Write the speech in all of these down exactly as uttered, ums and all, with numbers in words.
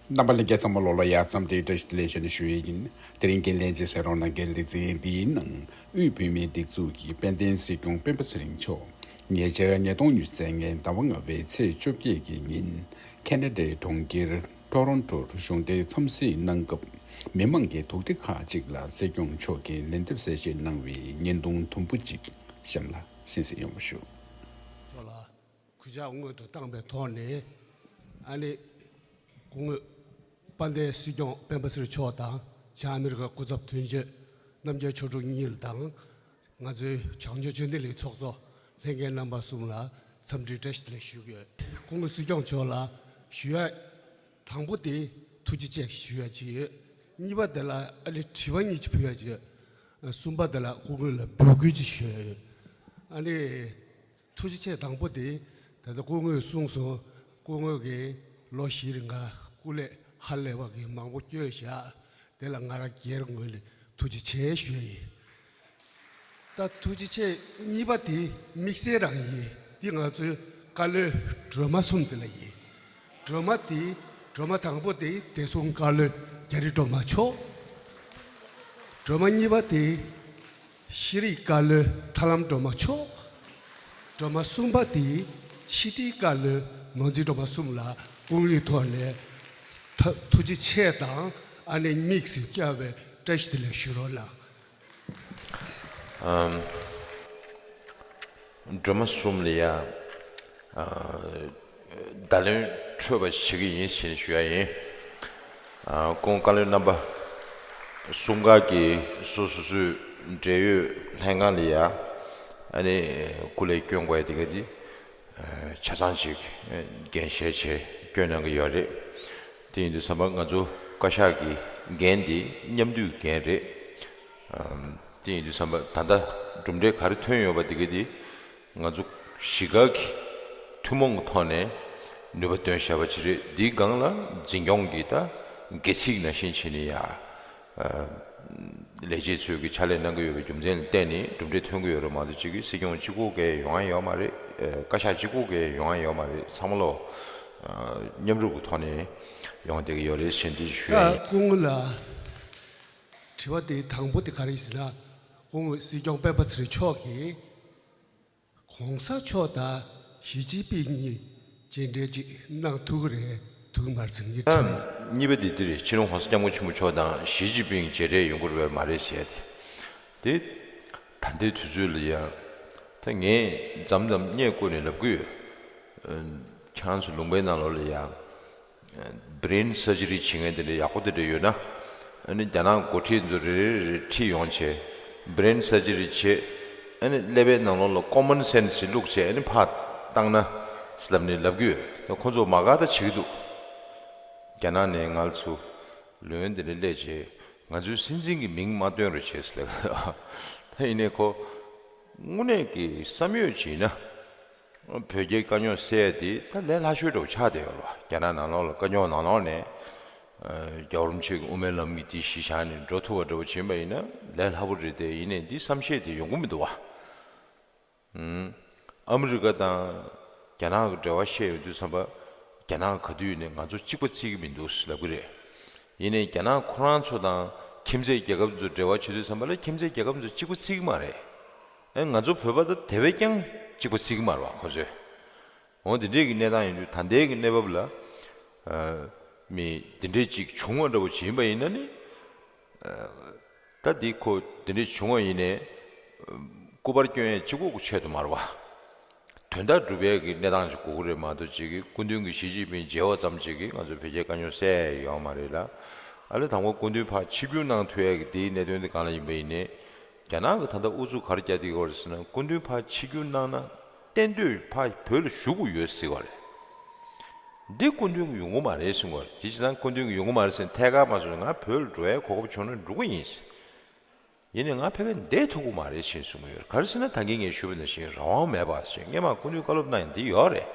རྣམ་པ་ལྷན་རྒྱས་ཚང་མ་ལོ་ལ་ཡ་འཚམས་འདྲི་བཀྲ་ཤིས་བདེ་ལེགས་ཞུ་ནས་ཞུ་ཡས་ཡིན། དེ་རིང་གི་ལྷན་རྒྱས་སེ་རོང་ནང་གི་ལེ་ཚན་འདིའི་ནང་དབུས་བོད་མིའི་སྒྲིག་འཛུགས་ཀྱི་དཔལ་ལྡན་སྲིད་སྐྱོང་སྤེན་པ་ཚེ་རིང་མཆོག་ཉེ་ཆར་ཉིས་སྟོང་ཉི་ཤུ་རྩ་ལྔའི་ཟླ་བ་ལྔ་པའི་ཚེས་བཅོ་བརྒྱད་ཀྱི་ཉིན་ཁེ་ན་ཌའི་གྲོང་ཁྱེར་ཊོ་རོན་ཊོར་གཞུང་འབྲེལ་འཚམས་གཟིགས་གནང་སྐབས་མི་མང་གི་དོགས་འདྲི་ཁག་ཅིག་ལ་སྲིད་སྐྱོང་མཆོག་གིས་ལན་འདེབས་གསལ་བཤད་གནང་བའི་བརྙན་ཐུང་དུམ་བུ་གཅིག་གཤམ་ལ་གསན་གཟིགས་ཡོང་བ་ཞུ། མཆོག་ལ་གུས་ཕྱག་སྔོན་དུ་བཏང་པའི་ཐོག་ནས། ཨ་ནི་སྐུ་ངོ་དཔལ་ལྡན་སྲིད་སྐྱོང་སྤེན་པ་ཚེ་རིང་མཆོག་དང་། བྱང་ཨ་མི་རི་ཀ་སྐུ་ཚབ་དོན་གཅོད་རྣམ་རྒྱལ་ཆོས་དྲུག་གཉིས་དང་། ང་ཚོའི་བྱང་ཕྱོགས་ཆོས་ལྡན་གླིང་ཚོགས་གཙོ་ལྷན་རྒྱས་རྣམ་པ་གསུམ་ལ་འཚམས་འདྲི་བཀྲ་ཤིས་བདེ་ལེགས་ཞུ་གི་ཡོད། སྐུ་ངོ་སྲིད་སྐྱོང་མཆོག་ལ་ཞུ་ཡ། དང་པོ་དེ་ཐུགས་རྗེ་ཆེ་ཞུ་ཡ་གཅིག་ཡོད། གཉིས་པ་དེ་ལ་ཨ་ནི་དྲི་བ་གཉིས་ཅིག་ཕུལ་ཡ་གཅིག་ཡོད། གསུམ་པ་དེ་ལ་སྐུ་ངོ་ལ་འབོད་སྐུལ་ཅིག་ཞུ་ཡ་ཡོད། ཨ་ནི། ཐུགས་རྗེ་ཆེ། དང་པོ་དེ། ད་ལྟ་སྐུ་ངོས་གསུངས་སོང་། སྐུ་ངོས་ཀྱིས་ལོ་བཞིའི་རིང་ག་སྐུ་ལས་ཧ་ལས་པ་གི་མང་པོ་བསྐྱོན་བཞག་དེ་ལ་ང་རང་སྒེར་ངོས་ནས་ཐུགས་རྗེ་ཆེ་ཞུ་ཡ་ཡིན། ད་ཐུགས་རྗེ་ཆེ་གཉིས་པ་དེ་དམིགས་བསལ་རང་ཡིན། འདི་ང་ཚོའི་བཀའ་བློན་སྒྲོལ་མ་གསུམ་དེ་ལ་ཡིན། སྒྲོལ་མ་དེ། སྒྲོལ་མ་དང་པོ་དེ་བདེ་སྲུང་བཀའ་བློན་རྒྱ་རི་སྒྲོལ་མ་མཆོག་སྒྲོལ་མ་གཉིས་པ་དེ། ཤེས་རིག་བཀའ་བློན་ཐར་ལམ་སྒྲོལ་མ་མཆོག་སྒྲོལ་མ་གསུམ་པ་དེ་ཕྱི་དྲིལ་བཀའ་བློན་ནོར་འཛིན་སྒྲོལ་མ་གསུམ་ལ་སྐུ་ངོའི་ཐོག་ནས་ཐ་ཐུགས་རྗེ་ཆེ་དང་ཨ་ནེ་དམིགས་སུ་བཀར་བའི་བཀྲ་ཤིས་བདེ་ལེགས་ཞུ་རོགས་གནང་། ཨམ། སྒྲོལ་མ་གསུམ་ལ་ཡ། ཨ། བརྡ་ལན་འཕྲོད་པ་བྱེད་ཀྱི་ཡིན་ཞེས་ཞུ་ཡ་ཡིན། ཨ། སྐུ་ངོ་བཀའ་བློན་རྣམ་པ་གསུམ་ཀ་གིས་སོ་སོ་སོའི་འབྲེལ་ཡོད་ལྷན་ཁང་ལ་ཡ། ཨ་ནི་སྐུ་ལས་བསྐྱོན་དགོས་ཡ་དེ་ག་དེ་ཆ་ཚང་ཅིག་འགན་བཞེས་བྱས་བསྐྱོན་གནང་གི་ཡོད་རེད། དེ་ཡིན་དུས་ཙམ་པ་ང་ཚོ་བཀའ་ཤག་གི་འགན་དེ་མཉམ་འདུས་འགན་རེད། ཨམ། དེ་ཡིན་དུས་ཙམ་པ་ད་ལྟ་གྲུབ་འབྲས་ག་རེ་ཐོན་ཡོད་པ་དེ་ག་དེ། ང་ཚོ་གཞིས་སྒར་གྱི་ཐུན་མོང་གི་ཐོག་ནས་ནུས་པ་བཏོན་བཞག་པ་ཅིག་རེད། འདིའི་སྒང་ལ་འཛིན་སྐྱོང་གི་ད་སྒལ་ཚིགས་ནང་བཞིན་བྱས་ནས་ཡ། ཨ། ལས་བྱེད་ཚོས་ཀྱི་ཕྱག་ལས་གནང་གི་ཡོད་པའི་རྒྱུ་མཚན་ལ་བརྟེན་ནས་གྲུབ་འབྲས་ཐོན་གྱི་ཡོད་རེད་མ་གཏོགས། གཅིག་གིས་སྲིད་སྐྱོང་གཅིག་པོ་གིས་ཡོང་ཡ་ཡོད་མ་རེད། ཨ། བཀའ་ཤག་གཅིག་པོ་གིས་ཡོང་ཡ་ཡོད་མ་རེད། ཚང་མ་ལོ། ཨ། མཉམ་རུབ་ཀྱི་ཐོག་ནས་ཡོང་བསྡད་ཀྱི་ཡོད་རེད་ཟེར་འདི་ཞུ་ཡ་ཡིན། ད་སྐུ་ངོ་ལ་དྲི་བ་དེ་དང་པོ་དེ་ག་རེ་ཡིན་ཟེར་ན། སྐུ་ངོ་སྲིད་སྐྱོང་སྤེན་པ་ཚེ་རིང་མཆོག་གིས། གོང་ས་མཆོག་དང་ཞི་ཅིན་ཕིང་གཉིས་མཇལ་འཕྲད་ཅིག་གནང་ཐུབ་ཀྱི་རེད། ཐུབ་ཀྱི་མ་རེད་ཟེར་མཁན་ད་དྲན། གཉིས་པ་དེ་འདི་རེད། ཕྱི་ལོ་གོང་ས་སྐྱབས་མགོན་ཆེན་པོ་མཆོག་དང་ཞི་ཅིན་ཕིང་མཇལ་འཕྲད་ཡོང་གི་རེད་པས་མ་རེད་ཟེར་ཏེ། དེ་ད་ལྟའི་དུས་ཚོད་ལ་ཡང་ད་ངས་མཚམས་མཚམས་བརྙན་བཀོད་ནས་ལབ་ཀྱི་ཡོད། ཨ། ཁྱེད་རང་ཚོ་ལུང་པའི་ནང་ལོགས་ལ་ཡང་། brain surgery བྱེད་མཁན་དེ་འདྲ་ཡག་པོ་དེ་འདྲ་ཡོད་ན། ཨ་ནི་རྒྱ་ནག་འགོ་ཁྲིད་ཚོ་རེ་རེ་རེ་ཁྲིད་ཡོང་བྱས། brain surgery བྱེད། ཨ་ནི་ཀླད་པའི་ནང་ལོགས་ལ་common sense བླུགས་བྱས། ཨ་ནི་ཕར་བཏང་ན་ཟེར་ལབ་ནས་ལབ་ཀྱི་ཡོད། ད་ཁོ་ཚོ་མ་དགའ་ད་བྱེད་ཀྱི་འདུག་རྒྱ་ནག་ནས་ང་ཚོ་ལོན་དེ་འདྲ་སླེབས་བྱས། ང་ཚོའི་སྲིད་འཛིན་གྱི་མིང་མ་བཏོན་རོགས་བྱས་ཟེར་ལབ། ད་ཡིན་ནའི་ཁོ་དངོས་གནས་ཀྱི་བསམ་ཡོད་བྱས་ན། བོད་རྒྱའི་དཀའ་རྙོག་སེལ་ཡ་དེ་ད་ལས་སླ་ཤོས་འདྲ་བོ་ཆགས་བསྡད་ཡོད་རེད་བ། རྒྱ་ནག་ནང་ལོགས་ལ་དཀའ་རྙོག་ནང་ལོགས་ནས། ཨ། རྒྱལ་བ་རིན་པོ་ཆེ་གི་དབུ་མའི་ལམ་གྱི་དེ་གཞི་བཞག་ནས་འགྲོ་ཐུབ་པ་འདྲ་བོ་བྱིན་པ་ཡིན་ན་ལས་སླ་པོ་རེད་དེ། ཡིན་ནའི་འདི་བསམ་ཤེས་དེ་ཡོང་གི་མི་འདུག་བ། ཨ་མི་རི་ཀ་དང་རྒྱ་ནག་གི་འབྲེལ་བ་བཤད་ཡོང་དུས་ཙམ་པ། རྒྱ་ནག་ག་དུས་ནས་ང་ཚོ་གཅིག་པ་བརྩི་གི་མི་འདུག་ལབ་ཀྱི་རེད། ཡིན་ནའི་རྒྱ་ནག་ཁོ་རང་ཚོ་དང་ཁྱིམ་མཚེས་རྒྱལ་ཁབ་ཚོ་འབྲེལ་བ་བྱེད་དུས་ཙམ་པ་ལ་ཁྱིམ་མཚེས་རྒྱལ་ཁབ་ཚོ་གཅིག་པ་བརྩི་གི་མ་རེད། ཨེ། ང་ཚོ་བོད་པ་ད་དེ་བས་ཀྱང་གཅིག་པ་བརྩི་གི་མ་རེད་བ་ཁོ་ཚོས། འོ་དེ་འདྲས་ཀྱི་གནས་སྟངས་ཡིན་དུས་ད་ལྟའི་གི་གནས་བབ་ལ། ཨ། མི་དེ་འདྲས་ཅིག་བྱུང་བ་འདྲ་བོ་བྱིན་པ་ཡིན་ན་ནི། ཨ། ད་འདི་ཁོ་དེ་འདྲས་བྱུང་བ་ཡིན་ནའི། སྐུ་པར་སྐྱོན་ཡས་གཅིག་པོ་གི་ཆེད་དུ་མ་རེད་བ། དོན་དག་སྒྲུབ་ཡས་ཀྱི་གནས་སྟངས་ཤིག་དགོས་ཀྱི་རེད་མ་གཏོགས། གཅིག་གིས་སྐུ་མདུན་གྱིས་ཞི་ཅིན་ཕིང་མཇལ་བ་ཙམ་གཅིག་གིས་ང་ཚོ་བོད་རྒྱའི་དཀའ་རྙོག་སེལ་ཡས་ཡོད་མ་རེད་ལ། ཨ་ལས་དང་པོ་སྐུ་མདུན་ཕར་ཆིབས་བསྒྱུར་གནང་ཐུབ་ཡས་ཀྱི་དེའི་གནད་དོན་དེ་གང་ལ་ཡིན་པ་ཡིན་ནའི། རྒྱ་ནག་གི་ད་ལྟ་ཨུ་ཚུགས་ག་རེ་རྒྱག་བསྡད་ཡོད་རེད་ཟེར་ན། སྐུ་མདུན་ཕར་ཆིབས་བསྒྱུར་གནང་ན་གཏན་སྡོད་ཕར་བོད་ལ་བཞུགས་དགོས་ཡོད་ཟེར་བ་རེད། འདི་སྐུ་མདུན་གྱི་ཡོང་གི་མ་རེད་གསུང་བ་རེད། དེ་བྱས་ཙང་སྐུ་མདུན་གྱི་ཡོང་གི་མ་རེད་ཟེར་ན་ཐད་ཀར་མ་གསུངས་ན། ང་བོད་ལ་འགྲོ་ཡའི་གོ་སྐབས་བྱུང་ན་འགྲོ་གི་ཡིན་ཟེར། ཡིན་ནའི་ང་ཕ་གིར་བསྡད་ཐུབ་ཀྱི་མ་རེད་ཅེས་གསུང་གི་ཡོད་རེད། ག་རེ་ཟེར་ན་ད་གིན་ངས་ཞུས་པ་ནང་བཞིན་རང་དབང་མེད་པ་ཞིག་སྔས་མ་སྐུ་མདུན་བཀའ་སློབ་གནང་ཡ་འདི་ཡོད་རེད།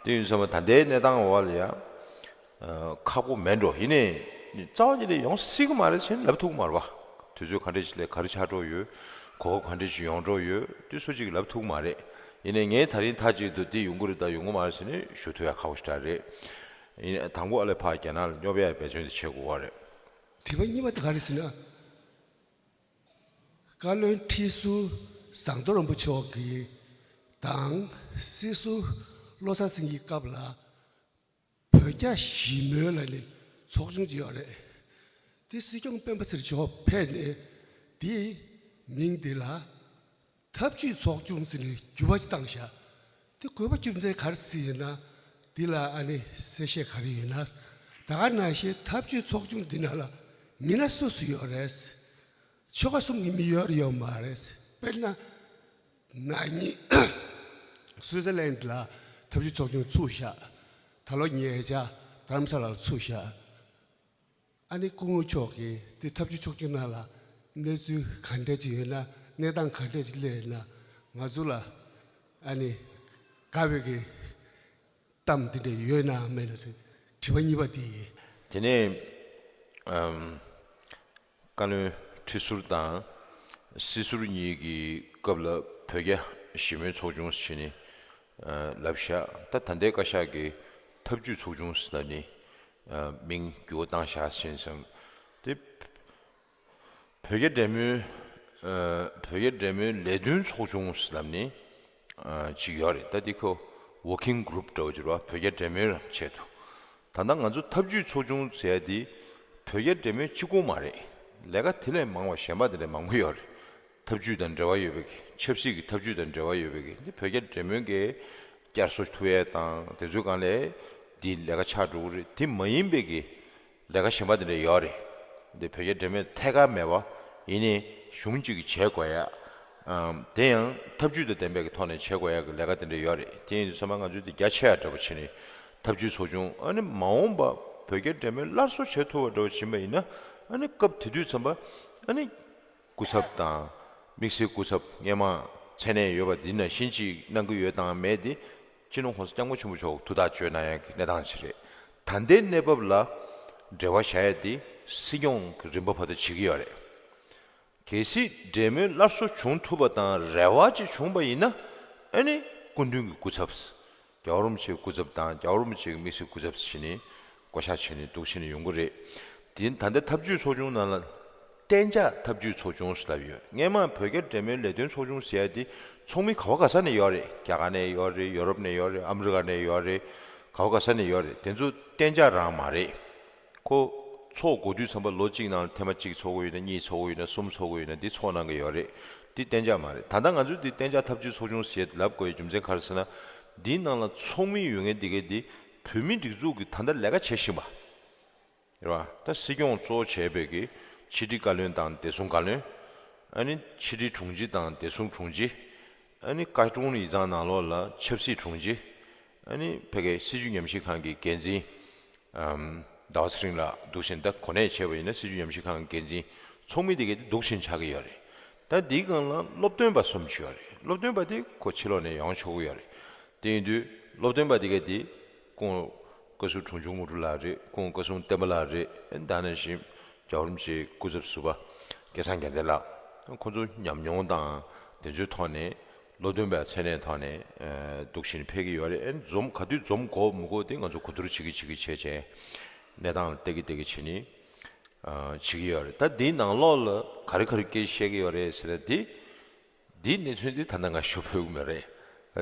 དེ་ཡིན་ཙང་ད་ལྟའི་གནས་སྟངས་འོག་ལ་ཡ། ཨ། ཁག་པོ་མེད་འགྲོ། ཡིན་ནའི་རྩ་བ་ཉིད་ནས་ཡོང་སྲིད་ཀྱི་མ་རེད་ཟེར་ལབ་ཐུབ་ཀྱི་མ་རེད་བ། དུས་ཚོད་ག་འདྲས་ཞིག་ལ་ག་རེ་ཆགས་འགྲོ་ཡོད། གོ་སྐབས་ག་འདྲས་ཞིག་ཡོང་འགྲོ་ཡོད། དེ་སུ་གཅིག་གིས་ལབ་ཐུབ་ཀྱི་མ་རེད། ཡིན་ནའི་ངས་ད་རིང་མཐའ་གཅིག་ཏུ་འདི་ཡོང་གི་རེད་དང་ཡོང་གི་མ་རེད་ཟེར་ནས་ཞུ་ཐུབ་ཡ་ཁག་པོ་ཞེ་དྲག་རེད། ཡིན་དང་པོ་ཨ་ལས་ཕར་རྒྱ་ནག་ལ་སྙོབ་ཡ་འབད་བརྩོན་དེ་བྱེད་དགོས་པ་རེད། དྲི་བ་གཉིས་པ་དེ་ག་རེ་ཟེར་ན། བཀའ་བློན་ཁྲི་ཟུར་ཟམ་གདོང་རིན་པོ་ཆེ་མཆོག་གིས་དང་སྲིད་ཟུར་བློ་བཟང་སེང་གེའི་སྐབས་ལ་བོད་རྒྱ་ཞི་མོལ་ལ་ནི་ཚོགས་ཆུང་ཅིག་ཡོད་རེད། དེ་སྲིད་སྐྱོང་སྤེན་པ་ཚེ་རིང་མཆོག་ཕེབས་ནས་དེའི་མིང་དེ་ལ་འཐབ་ཇུས་ཚོགས་ཆུང་ཟེར་ནས་འགྱུར་བ་ཅིག་བཏང་ཤག་དེ་དགོས་པ་རྒྱུ་མཚན་ག་རེ་ཟེར་ཡིན་ན། འདི་ལ་ཨ་ནི་གསལ་བཤད་ག་རེ་ཡོད་ན། ད་ག་ནང་བཞིན་འཐབ་ཇུས་ཚོགས་ཆུང་འདི་ནང་ལ་མི་སྣ་སུ་སུ་ཡོད་རེད། ཆོལ་ཁ་གསུམ་གྱི་མི་ཡོད་རེད་ཡོད་མ་རེད། དཔེར་ན། ན་ནིང་སུའི་ཙར་ལན་ལ་འཐབ་ཇུས་ཚོགས་ཆུང་ཚུགས་ཤག་ད་ལོ་ཉེ་ཆར་དྷ་རམ་ས་ལར་ཚུགས་ཤག་ཨ་ནི་སྐུ་ངོ་མཆོག་གིས་དེ་འཐབ་ཇུས་ཚོགས་ཆུང་ནང་ལ་གནས་ཚུལ་ག་འདྲ་ཅིག་ཡོད་ན། གནས་སྟངས་ག་འདྲ་ཅིག་སླེབས་ཡོད་ན། ང་ཚོ་ལ་ཨ་ནི་དགའ་བའི་གི་གཏམ་དེ་འདྲ་ཡོད་ན་མེད་ན་ཟེར་དྲི་བ་གཉིས་པ་དེ་ཡིན། དེ་ནས་ཨམ། བཀའ་བློན་ཁྲི་ཟུར་དང་སྲིད་ཟུར་གཉིས་ཀྱི་སྐབས་ལ་བོད་རྒྱ་ཞི་མོལ་ཚོགས་ཆུང་ཟེར་ནས་ལབ་ཤག་ད་ད་ལྟའི་བཀའ་ཤག་གིས་འཐབ་ཇུས་ཚོགས་ཆུང་ཟེར་ནས་མིང་འགྱུར་བ་བཏང་ཤག་ཟེར་ཙང་དེ། བོད་རྒྱ་འབྲེལ་མོལ། ཨ། བོད་རྒྱ་འབྲེལ་མོལ་ལས་དོན་ཚོགས་ཆུང་ལབ་ནས་ཨ་ཅིག་ཡོད་རེད། ད་འདི་ཁོ་ཝོར་ཀིང་གུ་རུབ་འདྲ་བོ་ཅིག་རེད་བ། བོད་རྒྱ་འབྲེལ་མོལ་ཆེད་དུ། ད་ལྟ་ང་ཚོ་འཐབ་ཇུས་ཚོགས་ཆུང་ཟེར་ཡ་འདི་བོད་རྒྱ་འབྲེལ་མོལ་གཅིག་པོ་མ་རེད། ལས་ཀ་དེ་ལས་མང་བ་གཞན་པ་དེ་འདྲ་མང་པོ་ཡོད་རེད། འཐབ་ཇུས་དང་འབྲེལ་བ་ཡོད་པའི་གི། ཆབ་སྲིད་ཀྱི་འཐབ་ཇུས་དང་འབྲེལ་བ་ཡོད་པའི་གི་འདི་བོད་རྒྱ་འབྲེལ་མོལ་གྱི་བསྐྱར་གསོ་ཐུབ་ཡས་དང་དེ་ཚོའི་སྒང་ལ་འདི་ལས་ཀ་ཆགས་འགྲོ་གི་རེད། དེ་མ་ཡིན་པའི་གི་ལས་ཀ་གཞན་པ་དེ་འདྲ་ཡོད་རེད། འདི་བོད་རྒྱ་འབྲེལ་མོལ་ཐད་ཀར་མེད་པ་ཡིན་ནའི་གཞུང་གཅིག་གིས་བྱེད་དགོས་ཡ། ཨམ། དེ་ཡང་འཐབ་ཇུས་དང་ལྡན་པའི་གི་ཐོག་ནས་བྱེད་དགོས་ཡ་གི་ལས་ཀ་དེ་འདྲ་ཡོད་རེད། དེ་ཡིན་དུས་ཚང་མ་ང་ཚོས་འདི་རྒྱ་ཆེ་ཡ་འདྲ་པོ་བྱས་ནས་འཐབ་ཇུས་ཚོགས་ཆུང་ཨ་ནི་མ་འོངས་པ་བོད་རྒྱ་འབྲེལ་མོལ་སླར་གསོ་བྱེད་ཐུབ་པ་འདྲ་པོ་བྱེད་པ་ཡིན་ན། ཨ་ནི་སྐབས་དེ་དུས་ཙམ་པ་ཨ་ནི་སྐུ་ཚབ་དང་དམིགས་བསལ་སྐུ་ཚབ་སྔས་མ་མཚན་གནས་ཡོད་པ་འདི་ནང་བཞིན་ཅིག་གནང་གི་ཡོད་དང་མེད་དེ་སྤྱི་ནོར་༸གོང་ས་༸སྐྱབས་མགོན་ཆེན་པོ་མཆོག་ཐུགས་ཐག་གཅོད་གནང་ཡག་གི་གནས་སྟངས་ཅིག་རེད། ད་ལྟའི་གནས་བབ་ལ་འབྲེལ་བ་བཞག་ཡ་དེ་སྲིད་སྐྱོང་གི་རིམ་པ་བར་དུ་བྱེད་ཀྱི་ཡོད་རེད། གལ་སྲིད་འབྲེལ་མོལ་སླར་གསོ་བྱུང་ཐུབ་པ་དང་རེ་བ་ཅིག་བྱུང་པ་ཡིན་ན། ཨ་ནི་སྐུ་མདུན་གྱི་སྐུ་ཚབ། རྒྱལ་བ་རིན་པོ་ཆེའི་སྐུ་ཚབ་དང་རྒྱལ་བ་རིན་པོ་ཆེའི་དམིགས་བསལ་སྐུ་ཚབ་བྱས་ནས་བསྐོ་བཞག་བྱས་ནས་འདུག་བྱས་ནས་ཡོང་གི་རེད། དེ་ད་ལྟ་འཐབ་ཇུས་ཚོགས་ཆུང་ནང་ལ་གཏན་འཇགས་འཐབ་ཇུས་ཚོགས་ཆུང་ཟེར་ལབ་ཡོད། སྔས་མ་བོད་རྒྱ་འབྲེལ་མོལ་ལས་དོན་ཚོགས་ཆུང་ཟེར་ཡ་དེ་ཚོགས་མི་ག་བ་ག་ས་ནས་ཡོད་རེད། རྒྱ་གར་ནས་ཡོད་རེད། ཡོ་རོབ་ནས་ཡོད་རེད། ཨ་མི་རི་ཀ་ནས་ཡོད་རེད། ག་བ་ག་ས་ནས་ཡོད་རེད། དེ་ཚོ་གཏན་འཇགས་རང་མ་རེད། ཁོ་ཚོགས་འགོ་དུས་ཙམ་པ་ལོ་གཅིག་ནང་ཐེངས་མ་གཅིག་ཚོགས་ཀྱི་ཡོད་ན། གཉིས་ཚོགས་ཀྱི་ཡོད་ན། གསུམ་ཚོགས་ཀྱི་ཡོད་ན། འདི་ཚོགས་གནང་གི་ཡོད་རེད། འདི་གཏན་འཇགས་མ་རེད། ད་ལྟ་ང་ཚོས་འདི་གཏན་འཇགས་འཐབ་ཇུས་ཚོགས་ཆུང་ཟེར་ལབ་དགོས་ཡའི་རྒྱུ་མཚན་ག་རེ་ཟེར་ན། འདིའི་ནང་ལ་ཚོགས་མི་ཡོད་མཁན་འདི་གས་འདི་བོད་མིའི་སྒྲིག་འཛུགས་ཀྱི་ད་ལྟ་ལས་ཀ་བྱེད་བཞིན་པ་རེད་བ། ད་སྲིད་སྐྱོང་གཙོ་བོ་བྱས་པའི་གི་ཕྱི་དྲིལ་བཀའ་བློན་དང་བདེ་སྲུང་བཀའ་བློན། ཨ་ནི་ཕྱི་དྲིལ་དྲུང་ཆེ་དང་བདེ་སྲུང་དྲུང་ཆེ། ཨ་ནི་བཀའ་དྲུང་ཡིག་ཚང་ནང་ལོགས་ལ་ཆབ་སྲིད་དྲུང་ཆེ། ཨ་ནི་ཕ་གིའི་སྲིད་བྱུས་ཉམས་ཞིབ་ཁང་གི་འགན་འཛིན། ཨམ། ཟླ་བ་ཚེ་རིང་ལགས་འདུག་བཞིན། ད་གོ་གནས་བྱས་པ་ཡིན་ན་སྲིད་བྱུས་ཉམས་ཞིབ་ཁང་གི་འགན་འཛིན། ཚོགས་མི་དེ་གས་དེ་འདུག་བཞིན་ཆགས་ཀྱི་ཡོད་རེད། ད་འདིའི་སྒང་ལ་སློབ་སྟོན་པ་གསུམ་ཅིག་ཡོད་རེད། སློབ་སྟོན་པ་དེ་ཁོ་ཕྱི་ལོགས་ནས་ཡོང་ཆོག་གི་ཡོད་རེད། དེ་ཡིན་དུས་སློབ་སྟོན་པ་དེ་གས་དེ་སྐུ་ངོ་བཀའ་ཟུར་དྲུང་ཆེ་དངོས་གྲུབ་ལགས་རེད། སྐུ་ངོ་བཀའ་ཟུར་བསྟན་པ་ལགས་རེད། ད་ནང་བཞིན་རྒྱལ་བ་རིན་པོ་ཆེའི་སྐུ་ཚབ་ཟུར་པ་སྐལ་བཟང་རྒྱལ་མཚན་ལགས། ཁོང་ཚོ་ཉམས་མྱོང་དང་དེ་ཚོའི་ཐོག་ནས་སློབ་སྟོན་པའི་མཚན་གནས་ཐོག་ནས་ཨ་འདུག་བཞིན་ཕེབས་ཀྱི་ཡོད་རེད། ཨ་འཛོམས་ག་དུས་འཛོམས་དགོས་མི་དགོས་དེ་ང་ཚོ་གོ་བསྡུར་བྱེད་ཀྱི་བྱེད་ཀྱི་བྱས་བྱས་གནས་སྟངས་ལ་བལྟ་གི་བལྟ་གི་བྱེད་ནི་ཨ་བྱེད་ཀྱི་ཡོད་རེད། ད་འདིའི་ནང་ལོགས་ལ་ག་རེ་ག་རེ་སྐད་ཆ་བཤད་ཀྱི་ཡོད་རེད་ཟེར་ན། འདི་འདིའི་གནས་ཚུལ་འདི་ད་ལྟ་ང་ཞུ་ཕོད་ཀྱི་མེད་རེད།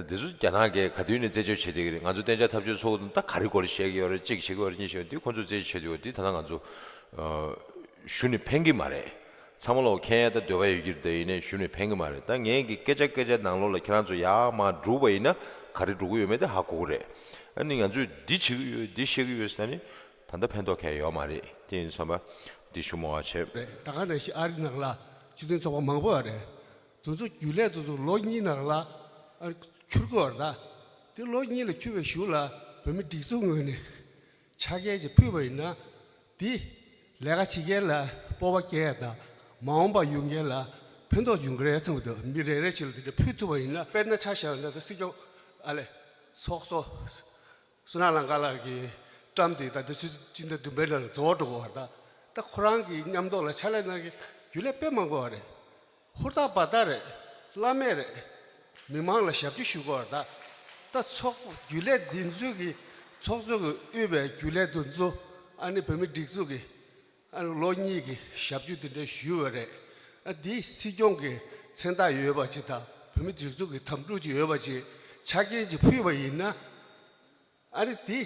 འདི་ཚོ་རྒྱ་ནག་གིས་ག་དུས་ནས་རྩད་གཅོད་བྱེད་བསྡད་ཀྱི་རེད། ང་ཚོ་གཏན་འཇགས་འཐབ་ཇུས་ཚོགས་འདུ་ད་ག་རེ་སྐོར་བཤད་ཀྱི་ཡོད་རེད། གཅིག་བྱེད་ཀྱི་ཡོད་རེད། གཉིས་བྱེད་ཀྱི་ཡོད་རེད། འདི་ཁོང་ཚོས་རྩད་གཅོད་བྱེད་བསྡད་ཡོད། འདི་ད་ལྟ་ང་ཚོ་ཨ་ཞུ་ནས་ཕན་གྱི་མ་རེད། ཚང་མ་ལོག་མཁྱེན་ཡ་ད་འདོད་པ་ཡོད་ཀྱི་རེད། ད་ཡིན་ནའི་ཞུ་ནས་ཕན་གྱི་མ་རེད། ད་ངས་ཀྱི་སྐད་ཆ་སྐད་ཆ་ནང་ལོགས་ལ་ཁྱེད་རང་ཚོ་ཡར་མར་སྒྲུག་པ་ཡིན་ན་ག་རེ་འགྲོ་གི་ཡོད་མེད་དེ་ཧ་གོ་གི་རེད། ཨ་ནི་ང་ཚོས་འདི་བྱེད་ཀྱི་ཡོད། འདི་བཤད་ཀྱི་ཡོད་ཟེར་ནས་ད་ལྟ་ཕན་ཐོགས་གང་ཡང་ཡོད་མ་རེད། དེ་ཡིན་དུས་ཙམ་པ་འདི་ཞུ་མོ་བ་བྱས། རེད། ད་ག་ནང་བཞིན་ཨ་རི་ནང་ལ་སྤྱི་མཐུན་ཚོགས་པ་མང་པོ་ཡོད་རེད། དེ་ཚོ་རྒྱུན་ལས་དེ་ཚོ་ལོ་གཉིས་ནང་ལ་ཨ་འཁྱུར་དགོས་པ་རེད། ད་དེ་ལོ་གཉིས་ལ་འཁྱུར་བའི་གཞུག་ལ་བོད་མི་སྒྲིག་འཛུགས་ངོས་ནས་ཕྱག་འཁྱེར་ཅིག་ཕུལ་བ་ཡིན་ན། དེ་ལས་ཀ་བྱེད་མཁན་ལ་སྤོབས་པ་སྐྱེ་ཡ་དང་། མ་འོངས་པ་ཡོང་མཁན་ལ་ཕན་ཐོགས་ཡོང་གི་རེད་བསམ་གྱི་འདུག་མི་རེ་རེ་ཅིག་ལ་དེ་འདྲ་ཕུལ་ཐུབ་པ་ཡིན་ན། དཔེར་ན་ཆ་བཞག་ན་ད་སྲིད་སྐྱོང་ཨ་ལས་ཚོགས་གཙོ་བསོད་ནམས་ལང་ཀ་ལགས་ཀྱི་བཀྲམ་དེ་ད་དུས་ཚོད་སྤྱི་ཟླ་བདུན་པའི་ནང་ལ་རྫོགས་འགྲོ་གི་ཡོད་རེད། ད་ད་ཁོ་རང་གི་མཉམ་ཐོག་ལ་ཕྱག་ལས་གནང་མཁན་རྒྱུན་ལས་དཔེ་མང་པོ་ཡོད་རེད། ཧུར་ཐག་འབད་ཐག་རེད། བླ་མེད་རེད། མི་མང་ལ་ཞབས་ཕྱི་ཞུ་དགོས་རེད། ད་ད་ཚོགས་རྒྱུན་ལས་འདི་ཚོས་ཀྱི་ ཚོགས་གཙོ་གིས་དབུས་པའི་རྒྱུན་ལས་དེ་ཚོ་ཨ་ནི་བོད་མི་སྒྲིག་འཛུགས་ཀྱི་ཨ་ནི་ལོ་གཉིས་ཀྱི་ཞབས་ཞུ་དེ་འདྲ་ཞུས་པ་རེད། ཨ་འདི་སྲིད་སྐྱོང་གི་མཚན་རྟགས་ཡོད་པ་ཅིག་དང་བོད་མི་སྒྲིག་འཛུགས་ཀྱི་དམ་ཕྲུག་ཅིག་ཡོད་པ་ཅིག་ཆ་རྐྱེན་ཅིག་ཕུལ་བ་ཡིན་ན། ཨ་ནི་འདི་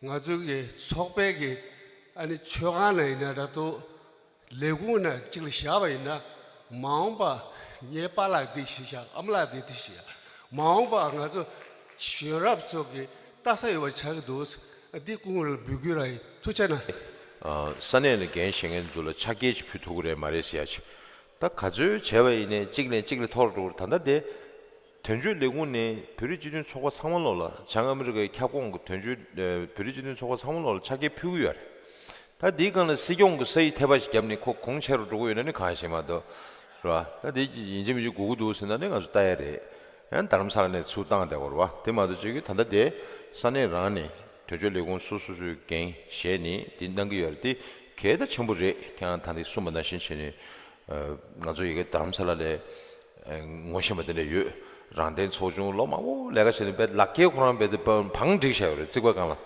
ང་ཚོའི་གི་ཚོགས་པའི་གི་ཨ་ནི་མཆོད་ཁང་ནང་ཡིན་ན་འདྲ་འདུག་ལས་ཁུངས་ནང་གཅིག་ལ་བཞག་པ་ཡིན་ན། མ་འོངས་པ་ངའི་པཱ་ལགས་འདི་ཞིག་བཞག་ཨ་མ་ལགས་འདི་འདི་ཞིག་བཞག་མ་འོངས་པ་ང་ཚོ་གཞོན་རབས་ཚོ་གི་ལྟ་ས་ཡོད་པ་ཆགས་ཀྱི་འདུག་འདི་སྐུ་ངོ་ལ་འབོད་སྐུལ་རང་ཡིན། ཐུགས་རྗེ་གནང་། ཨ། ས་གནས་ལ་འགན་བཞེས་མཁན་ཚོ་ལ་ཆ་རྐྱེན་ཅིག་ཕུལ་ཐུབ་ཀྱི་རེད་མ་རེད་ཟེར་ཡ་ཅིག་ད་ག་ཚོད་བྱས་པ་ཡིན་ནའི་གཅིག་ནས་གཅིག་ལ་ཐོར་འགྲོ་གི་རེད། ད་ལྟ་དེ། དོན་གཅོད་ལས་ཁུངས་ནས་བོད་རིགས་སྤྱི་མཐུན་ཚོགས་པ་ཚང་མ་ལོག་ལ་བྱང་ཨ་མི་རི་ཀའི་ཁྱབ་ཁོངས་ཀྱི་དོན་གཅོད་ཨ་བོད་རིགས་སྤྱི་མཐུན་ཚོགས་པ་ཚང་མ་ལོག་ལ་ཆ་རྐྱེན་ཕུལ་གྱི་ཡོད་རེད། ད་འདིའི་སྒང་ལ་སྲིད་སྐྱོང་གི་ས་ཡིག་ཐེ་པ་ཞིག་བརྒྱབ་ནས་ཁོ་གོང་ཆེ་རུ་འགྲོ་གི་ཡོད་ན་ནི་གང་ཤེས་མ་གཏོགས། རེད་བ། ད་འདི་ཡིན་གཅིག་མིན་གཅིག་དགོས་ཀྱི་འདུག་ཟེར་ན་ནི་ང་ཚོ་ལྟ་ཡ་རེད། ཡང་རྡ་རམ་ས་ལ་ནས་ཚུར་བཏང་བསྡད་དགོས་རེད་བ། དེ་མ་གཏོགས་ཅིག་གིས་ད་ལྟ་དེ་ས་གནས་རང་ནས་དོན་གཅོད་ལས་ཁུངས་སོ་སོ་སོའི་འགན་བཞེས་ནས་འདི་གནང་གི་ཡོད་རེད། དེ་གལ་ད་ཆེན་པོ་རེད། ཁྱེད་རང་ད་འདི་གསུངས་པ་ནང་བཞིན་བྱས་ནས་ང་ཚོ་ཡ་གི་རྡ་རམ་ས་ལ་ལ་ངོ་ཤེས་པ་དེ་འདྲ་ཡོད། རང་བདེན་ཚོགས་ཆུང་ལོ་མང་པོ་ལས་ཀ་བྱས་ནས་དཔེ་ལག་འཁྱེར་ཁོ་རང་དཔེ་དེ་བང་བསྒྲིགས་བཞག་ཡོད་རེད། རྩིག་པ་སྒང་ལ།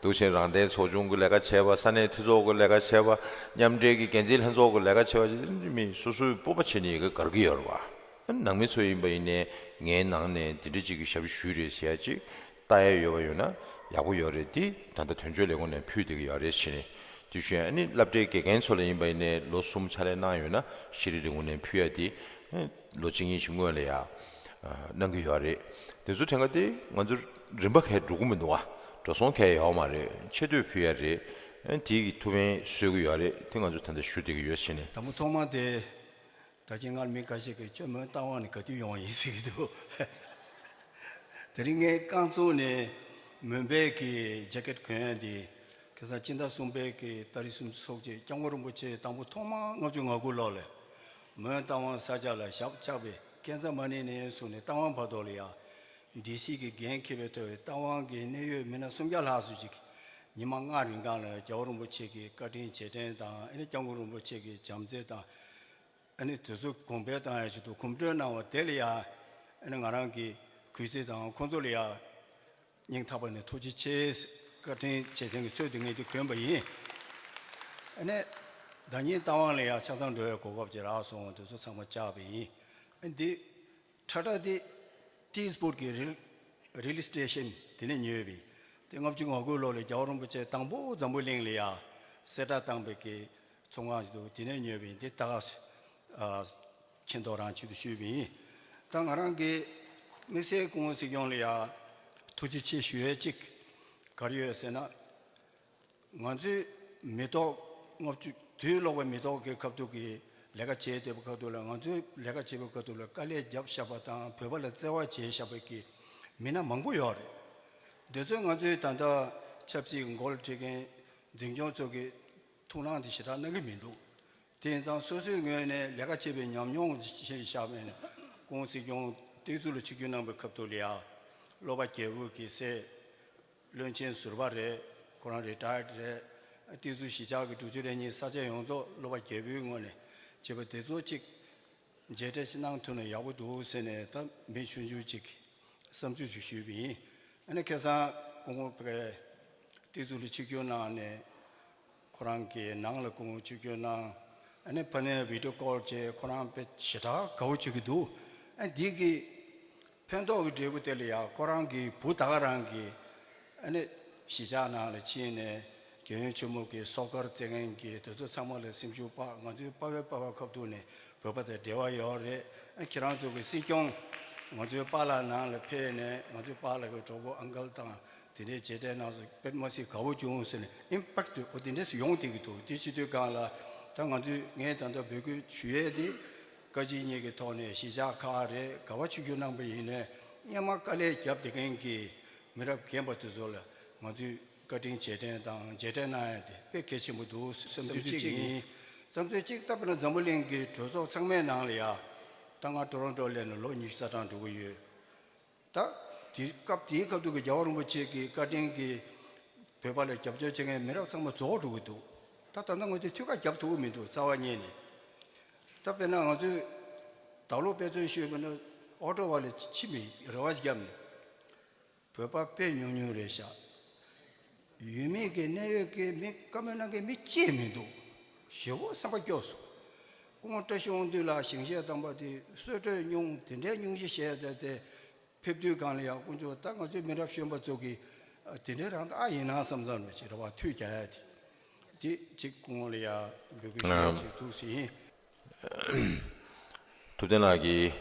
འདུག་བྱས་རང་བདེན་ཚོགས་ཆུང་གི་ལས་ཀ་བྱས་པ། ས་གནས་འཐུས་ཚོགས་ཀྱི་ལས་ཀ་བྱས་པ། མཉམ་འབྲེལ་གྱི་འགན་འཛིན་ལྷན་ཚོགས་ཀྱི་ལས་ཀ་བྱས་པ་ཅིག་མི་སོ་སོའི་སྤོབས་པ་བྱས་ནས་ཡ་གི་དགར་གྱི་ཡོད་རེད་བ། ནང་མི་ཚོ་ཡིན་པ་ཡིན་ནའི་ངའི་ནང་ནས་འདི་འདྲ་ཅིག་གི་ཞབས་ཞུ་ཞུས་རེད་ཟེར་ཡ་ཅིག་ལྟ་ཡ་ཡོད་པ་ཡོད་ན་ཡག་པོ་ཡོད་རེད། དེ་ད་ལྟ་དོན་གཅོད་ལས་ཁུངས་ནས་ཕུལ་བསྡད་ཀྱི་ཡོད་རེད་ཟེར་ནས། དེ་བཞིན་ཨ་ནི་སློབ་གྲྭའི་དགེ་རྒན་ཚོ་ལ་ཡིན་པ་ཡིན་ནའི་ལོ་གསུམ་ཕྱག་ལས་གནང་ཡོད་ན་ཤེས་རིག་ལས་ཁུངས་ནས་ཕུལ་ཡ་དེ་ལོ་གཅིག་གཉིས་ཤིག་སྔོན་ལ་ཡ་གནང་གི་ཡོད་རེད། དེ་ཚོ་དྲན་ག་དེ་ང་ཚོ་རིམ་པ་གས་འགྲོ་གི་མི་འདུག་བ། འགྲོ་སོང་གས་ཡོད་མ་རེད། ཆེ་བསྟོད་ཕུལ་ཡ་རེད། ཨ་ནི་དེ་གི་ཐུགས་ཕན་གསོས་ཀྱི་ཡོད་རེད། དེ་ང་ཚོ་ད་ལྟ་ཞུ་བསྡད་ཀྱི་ཡོད་ཟེར་ནས། དང་པོ་ཐོག་མ་དེ། ད་ཁྱེད་སྔར་མི་ཁ་ཤས་ཀྱིས་ཁྱོད་མོན་རྟ་དབང་ནས་ག་དུས་ཡོང་བ་ཡིན་ཟེར་གྱི་འདུག་དེ་རིང་ངས་རྐང་བཙུགས་ནས་མོན་པའི་གི་ཇེ་ཀེཊ་གོན་ཡ་འདི། ཁ་སང་སྤྱི་ཟླ་གསུམ་པའི་གི་ཏ་རིག་སུམ་ཅུ་སོ་གཅིག་སྐྱབས་མགོན་རིན་པོ་ཆེ་དང་པོ་ཐོག་མར་ལྔ་བཅུ་ང་དགུ་ལོ་ལ་མོན་རྟ་དབང་ས་ཆ་ལ་ཞབས་བཅགས་པའི་ཀན་ཛ་མ་ནི་ནས་བཟུང་ནས་རྟ་དབང་བར་དུ་ལ་ཡ། ཌི་སི་གི་འགན་འཁྱེར་བའི་ཐོག་རྟ་དབང་གི་གནད་ཡོད་མི་སྣ་སུམ་བརྒྱ་ལྷག་ཙམ་ཅིག་ཉི་མ་ལྔ་རིང་གང་ལ་རྒྱལ་བ་རིན་པོ་ཆེ་གི་བཀའ་དྲིན་རྗེས་དྲན་དང་ཨ་ནི་སྐྱབས་མགོན་རིན་པོ་ཆེ་གི་བྱམས་བརྩེ་དང་། ཨ་ནི་དེ་ཚོ་གོང་འཕེལ་བཏང་ཡ་ཆེད་དུ་གོམ་བགྲོད་གནང་བ་དེ་ལ་ཡ། ཨ་ནི་ང་རང་གི་གུས་བརྩི་དང་ཁོང་ཚོ་ལ་ཡ། སྙིང་ཐག་པ་ནས་ཐུགས་རྗེ་ཆེ། བཀའ་དྲིན་རྗེས་དྲན་གྱི་ཚུལ་དུ་ངས་འདི་གོན་པ་ཡིན། ཨ་ནི་ཟླ་ཉིན་རྟ་དབང་ལ་ཡ་ཆ་ཚང་འགྲོ་བའི་གོ་སྐབས་ཅིག་རག་སོང་། དེ་ཚོ་ཚང་མ་བཅག་པ་ཡིན། ཨ་ནི་འདི་ཁྲ་ཁྲ་འདི་ཏི་སི་པོར་གི་རི་རི་ལི་སི་ཊེ་ཤན་དེ་ནས་ཉོས་པ་ཡིན། དེ་ལྔ་བཅུ་ང་དགུ་ལོ་ལ་རྒྱལ་བ་རིན་པོ་ཆེ་དང་པོ་འཛམ་བུ་གླིང་ལ་ཡ་གསལ་བསྒྲགས་བཏང་པའི་གི་ཚོང་ཁང་ཞིག་འདུག་དེ་ནས་ཉོས་པ་ཡིན། དེ་ད་ག་ཨ་མཁྱེན་རྟོགས་རང་ཆེད་དུ་ཞུས་པ་ཡིན། ད་ང་རང་གི་དམིགས་བསལ་སྐུ་ངོ་སྲིད་སྐྱོང་ལ་ཡ་ཐུགས་རྗེ་ཆེ་ཞུ་ཡས་གཅིག་ག་རེ་ཡོད་ཟེར་ན། ང་ཚོའི་མི་ཐོག་ལྔ་བཅུ་དུས་ལོག་པའི་མི་ཐོག་གི་ཁ་ཐུག་གི་ལས་ཀ་བྱེད་བསྡད་པའི་ཁ་ཐུག་ལ། ང་ཚོའི་ལས་ཀ་བྱེད་པའི་ཁ་ཐུག་ལ་དཀའ་ལས་བརྒྱབ་བཞག་པ་དང་བོད་པ་ལ་བརྩེ་བ་བྱས་བཞག་པའི་གི་མི་སྣ་མང་པོ་ཡོད་རེད། འདི་ཚོས་ང་ཚོའི་ད་ལྟ་ཆབ་སྲིད་འགོ་ཁྲིད་མཁན་འཛིན་སྐྱོང་ཚོ་གི་ཐུགས་སྣང་དེ་ཞེ་དྲག་གནང་གི་མི་འདུག་དེ་ཡིན་ཙང་སོ་སོའི་ངོས་ནས་ལས་ཀ་བྱེད་པའི་ཉམས་མྱོང་ཞིག་བཞག་པ་ཡིན་ན། སྐུ་ངོ་སྲིད་སྐྱོང་སྟེགས་གཙུག་ལ་ཆིབས་བསྒྱུར་གནང་པའི་སྐབས་ཐོག་ལ་ཡ། བློ་དཔའ་རྒྱལ་པོ་གི་སྲས་བློན་ཆེན་ཟུར་པ་རེད། ཁོ་རང་རི་ཊ་ཡར་ཌི་རེད། སྟེགས་གཙུག་གཞིས་ཆགས་ཀྱི་དྲུག་ཅུ་རེ་གཉིས་ས་ཆ་ཡོངས་རྫོགས་བློ་དཔའ་རྒྱལ་པོའི་ངོས་ནས་བྱས་པ་དེ་ཚོ་གཅིག་མཇལ་འཕྲད་ཅིག་གནང་ཐུབ་ན་ཡག་པོ་འདུག་ཟེར་ནས་ད་མི་ཆུང་ཆུང་གཅིག་གིས་བསམ་ཚུལ་ཞིག་ཞུས་པ་ཡིན། ཨ་ནི་ཁ་སང་སྐུ་ངོ་ཕ་གིར་སྟེགས་གཙུག་ལ་ཆིབས་བསྒྱུར་གནང་ནས། ཁོ་རང་གི་ནང་ལ་སྐུ་ངོ་ཆིབས་བསྒྱུར་གནང་། ཨ་ནི་ཕ་ནས་བི་ཌི་ཡོ་ཀོལ་བྱས། ཁོ་རང་དཔེ་ཞེ་དྲག་དགའ་བོ་བྱེད་ཀྱི་འདུག་ཨ་འདི་གི་ཕན་ཐོགས་ཀྱི་འབྲས་བུ་དེ་ལ་ཡ་ཁོ་རང་གི་བུ་ད་ག་རང་གི་ཨ་ནི་གཞིས་ཆགས་ནང་ལ་ཕྱིན་ནས་རྒྱལ་ཡུམ་ཆེན་མོ་གི་སོ་ཀར་རྩེད་མཁན་གྱི་དེ་ཚོ་ཚང་མ་ལ་སེམས་ཤུགས་སྤར། ང་ཚོའི་པ་ཕའི་པ་ཕ་ཁ་ཐུག་ནས་བོད་པ་དང་འབྲེལ་བ་ཡོད་རེད། ཨ་ཁྱེད་རང་ཚོ་གི་སྲིད་སྐྱོང་ང་ཚོའི་པཱ་ལགས་ནང་ལ་ཕེབས་ནས་ང་ཚོའི་པཱ་ལགས་ཀྱི་གྲོགས་པོ་ཨང་ཀལ་དང་དེ་འདྲའི་མཇལ་འཕྲད་གནང་སོང་། དཔེ་མ་སྲིད་དགའ་བོ་བྱུང་ཟེར་ནས་ཨིམ་པེག་ཊི་འོ་དེ་འདྲས་སུ་ཡོང་བསྡད་ཀྱི་འདུག་དེ་བྱེད་དུས་སྒང་ལ་ད་ང་ཚོས་ངས་ད་ལྟ་འབོད་སྐུལ་ཞུ་ཡས་དེ་བཀའ་སྤྱི་གཉིས་ཀྱི་ཐོག་ནས་གཞིས་ཆགས་ཁག་རེད། ག་བ་ཆིབས་བསྒྱུར་གནང་པ་ཡིན་ནའི་སྔོན་མ་དཀའ་ལས་བརྒྱབ་བསྡད་མཁན་གྱི་མི་རབས་རྒན་པ་དེ་ཚོ་ལ་ང་ཚོས་བཀའ་དྲིན་རྗེས་དྲན་དང་མཇལ་འཕྲད་གནང་ཡ་དེ་དཔེ་གལ་ཆེན་པོ་འདུག་བསམ་ཚུལ་གཅིག་ཡིན། བསམ་ཚུལ་གཅིག་ལྟ་བུ་ན་འཛམ་བུ་གླིང་གི་གྲོས་ཚོགས་ཚང་མའི་ནང་ལ་ཡ་ད་ང་ཊོ་རོན་ཊོ་སླེབས་ནས་ལོ་ཉི་ཤུ་རྩ་གྲངས་འགྲོ་གི་ཡོད། ད་དེ་སྐབས་དེའི་སྐབས་དུས་ཀྱི་རྒྱལ་བ་རིན་པོ་ཆེ་གི་བཀའ་དྲིན་གྱིས་བོད་པ་ལ་རྒྱབ་སྐྱོར་བྱེད་མཁན་མི་རབས་ཚང་མ་རྫོགས་འགྲོ་གི་འདུག་ད་ད་ལྟ་ང་ཚོས་ཐུགས་ཁ་རྒྱབ་ཐུབ་ཀྱི་མི་འདུག་རྩ་བ་ཉིད་ནས། ད་དཔེར་ན་ང་ཚོས་ད་ལོ་དཔེ་མཚོན་ཞུས་པ་ན་ཨོ་ཊོ་བ་ལ་ཕྱིན་པའི་རེ་བ་བརྒྱབ་ནས། བོད་པ་དཔེ་ཉུང་ཉུང་རེད་ཤག་ཡུལ་མི་གི་གནད་ཡོད་ཀྱི་མི་བཀའ་མོལ་གནང་མཁན་མི་གཅིག་མི་འདུག་ཞེ་པོ་སེམས་པ་སྐྱོ་སོང་། སྐུ་ངོ་བཀྲ་ཤིས་དབང་འདུས་ལགས་ཞིང་གཤེགས་དམ་པ་དེ་གསོལ་གྲོས་སྙུང་དེ་འདྲའི་སྙུང་གཞི་བཞེས་བསྡད་དེ། ཕེབས་དུས་སྒང་ལ་ཡང་དཀོན་མཆོག་ད་ང་ཚོའི་མི་རབས་གཞོན་པ་ཚོ་གིས་ཨ་དེ་འདྲའི་རང་ད་ཨ་ཡིན་ན་བསམ་བསམ་ནས་ཅིག་རེ་བ་མཐུད་རྒྱག་ཡ་དེ། དེ་ཅིག་སྐུ་ངོ་ལ་ཡང་འབོད་སྐུལ་ཞུ་ཡ་ཅིག་འདུག་ཟེར་ཡིན། ཐུབ་བསྟན་ལགས་ཀྱིས་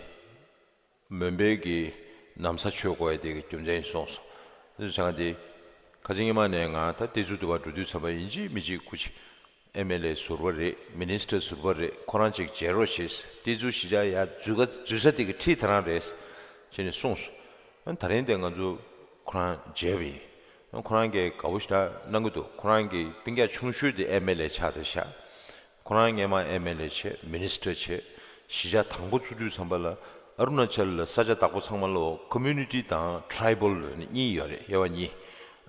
མོན་པའི་གི་ན་བཟའ་ཆོས་དགོས་ཡ་དེ་གི་རྒྱུ་མཚན་གསུངས་སོང་། དེ་ཚོ་ཆ་ཚང་དེ་ཁ་སང་ཉི་མ་ནས་ང་ད་དེ་ཚོ་དུ་བ་འགྲོ་དུས་ཚོད་པ་ཡིན་གཅིག་མིན་གཅིག་སྐུ་མཁྱེན། ཨེམ་ཨེལ་ཨེ་ཟུར་པ་རེད། མི་ནིས་ཊར་ཟུར་པ་རེད། ཁོ་རང་ཅིག་མཇལ་རོགས་བྱེད། དེ་ཚོ་གཞིས་ཆགས་ཡར་འཛུལ་ག་འཛུལ་ས་དེ་གི་འཁྲིས་དེ་རང་རེད། བྱས་ནས་གསུངས་སོང་། ཨ་ད་རིང་དེ་ང་ཚོ་ཁོ་རང་མཇལ་བ་ཡིན། ཨ་ཁོ་རང་གིས་དགའ་པོ་ཞེ་དྲག་གནང་གི་འདུག་ཁོ་རང་གི་སྤུན་ཀྱག་ཆུང་ཤོས་དེ་ཨེམ་ཨེལ་ཨེ་ཆགས་བསྡད་ཤག་ཁོ་རང་སྔས་མ་ཨེམ་ཨེལ་ཨེ་བྱས། མི་ནིས་ཊར་བྱས། གཞིས་ཆགས་དང་པོ་བཙུགས་དུས་ཙམ་པ་ལ་ཨ་རུ་ན་ཅལ་ལ་ས་ཆ་བདག་པོ་ཚང་མ་ལོ་ཀོ་མུ་ནི་ཊི་དང་ཊི་རའི་བལ་གཉིས་ཡོད་རེད། དབྱེ་བ་གཉིས།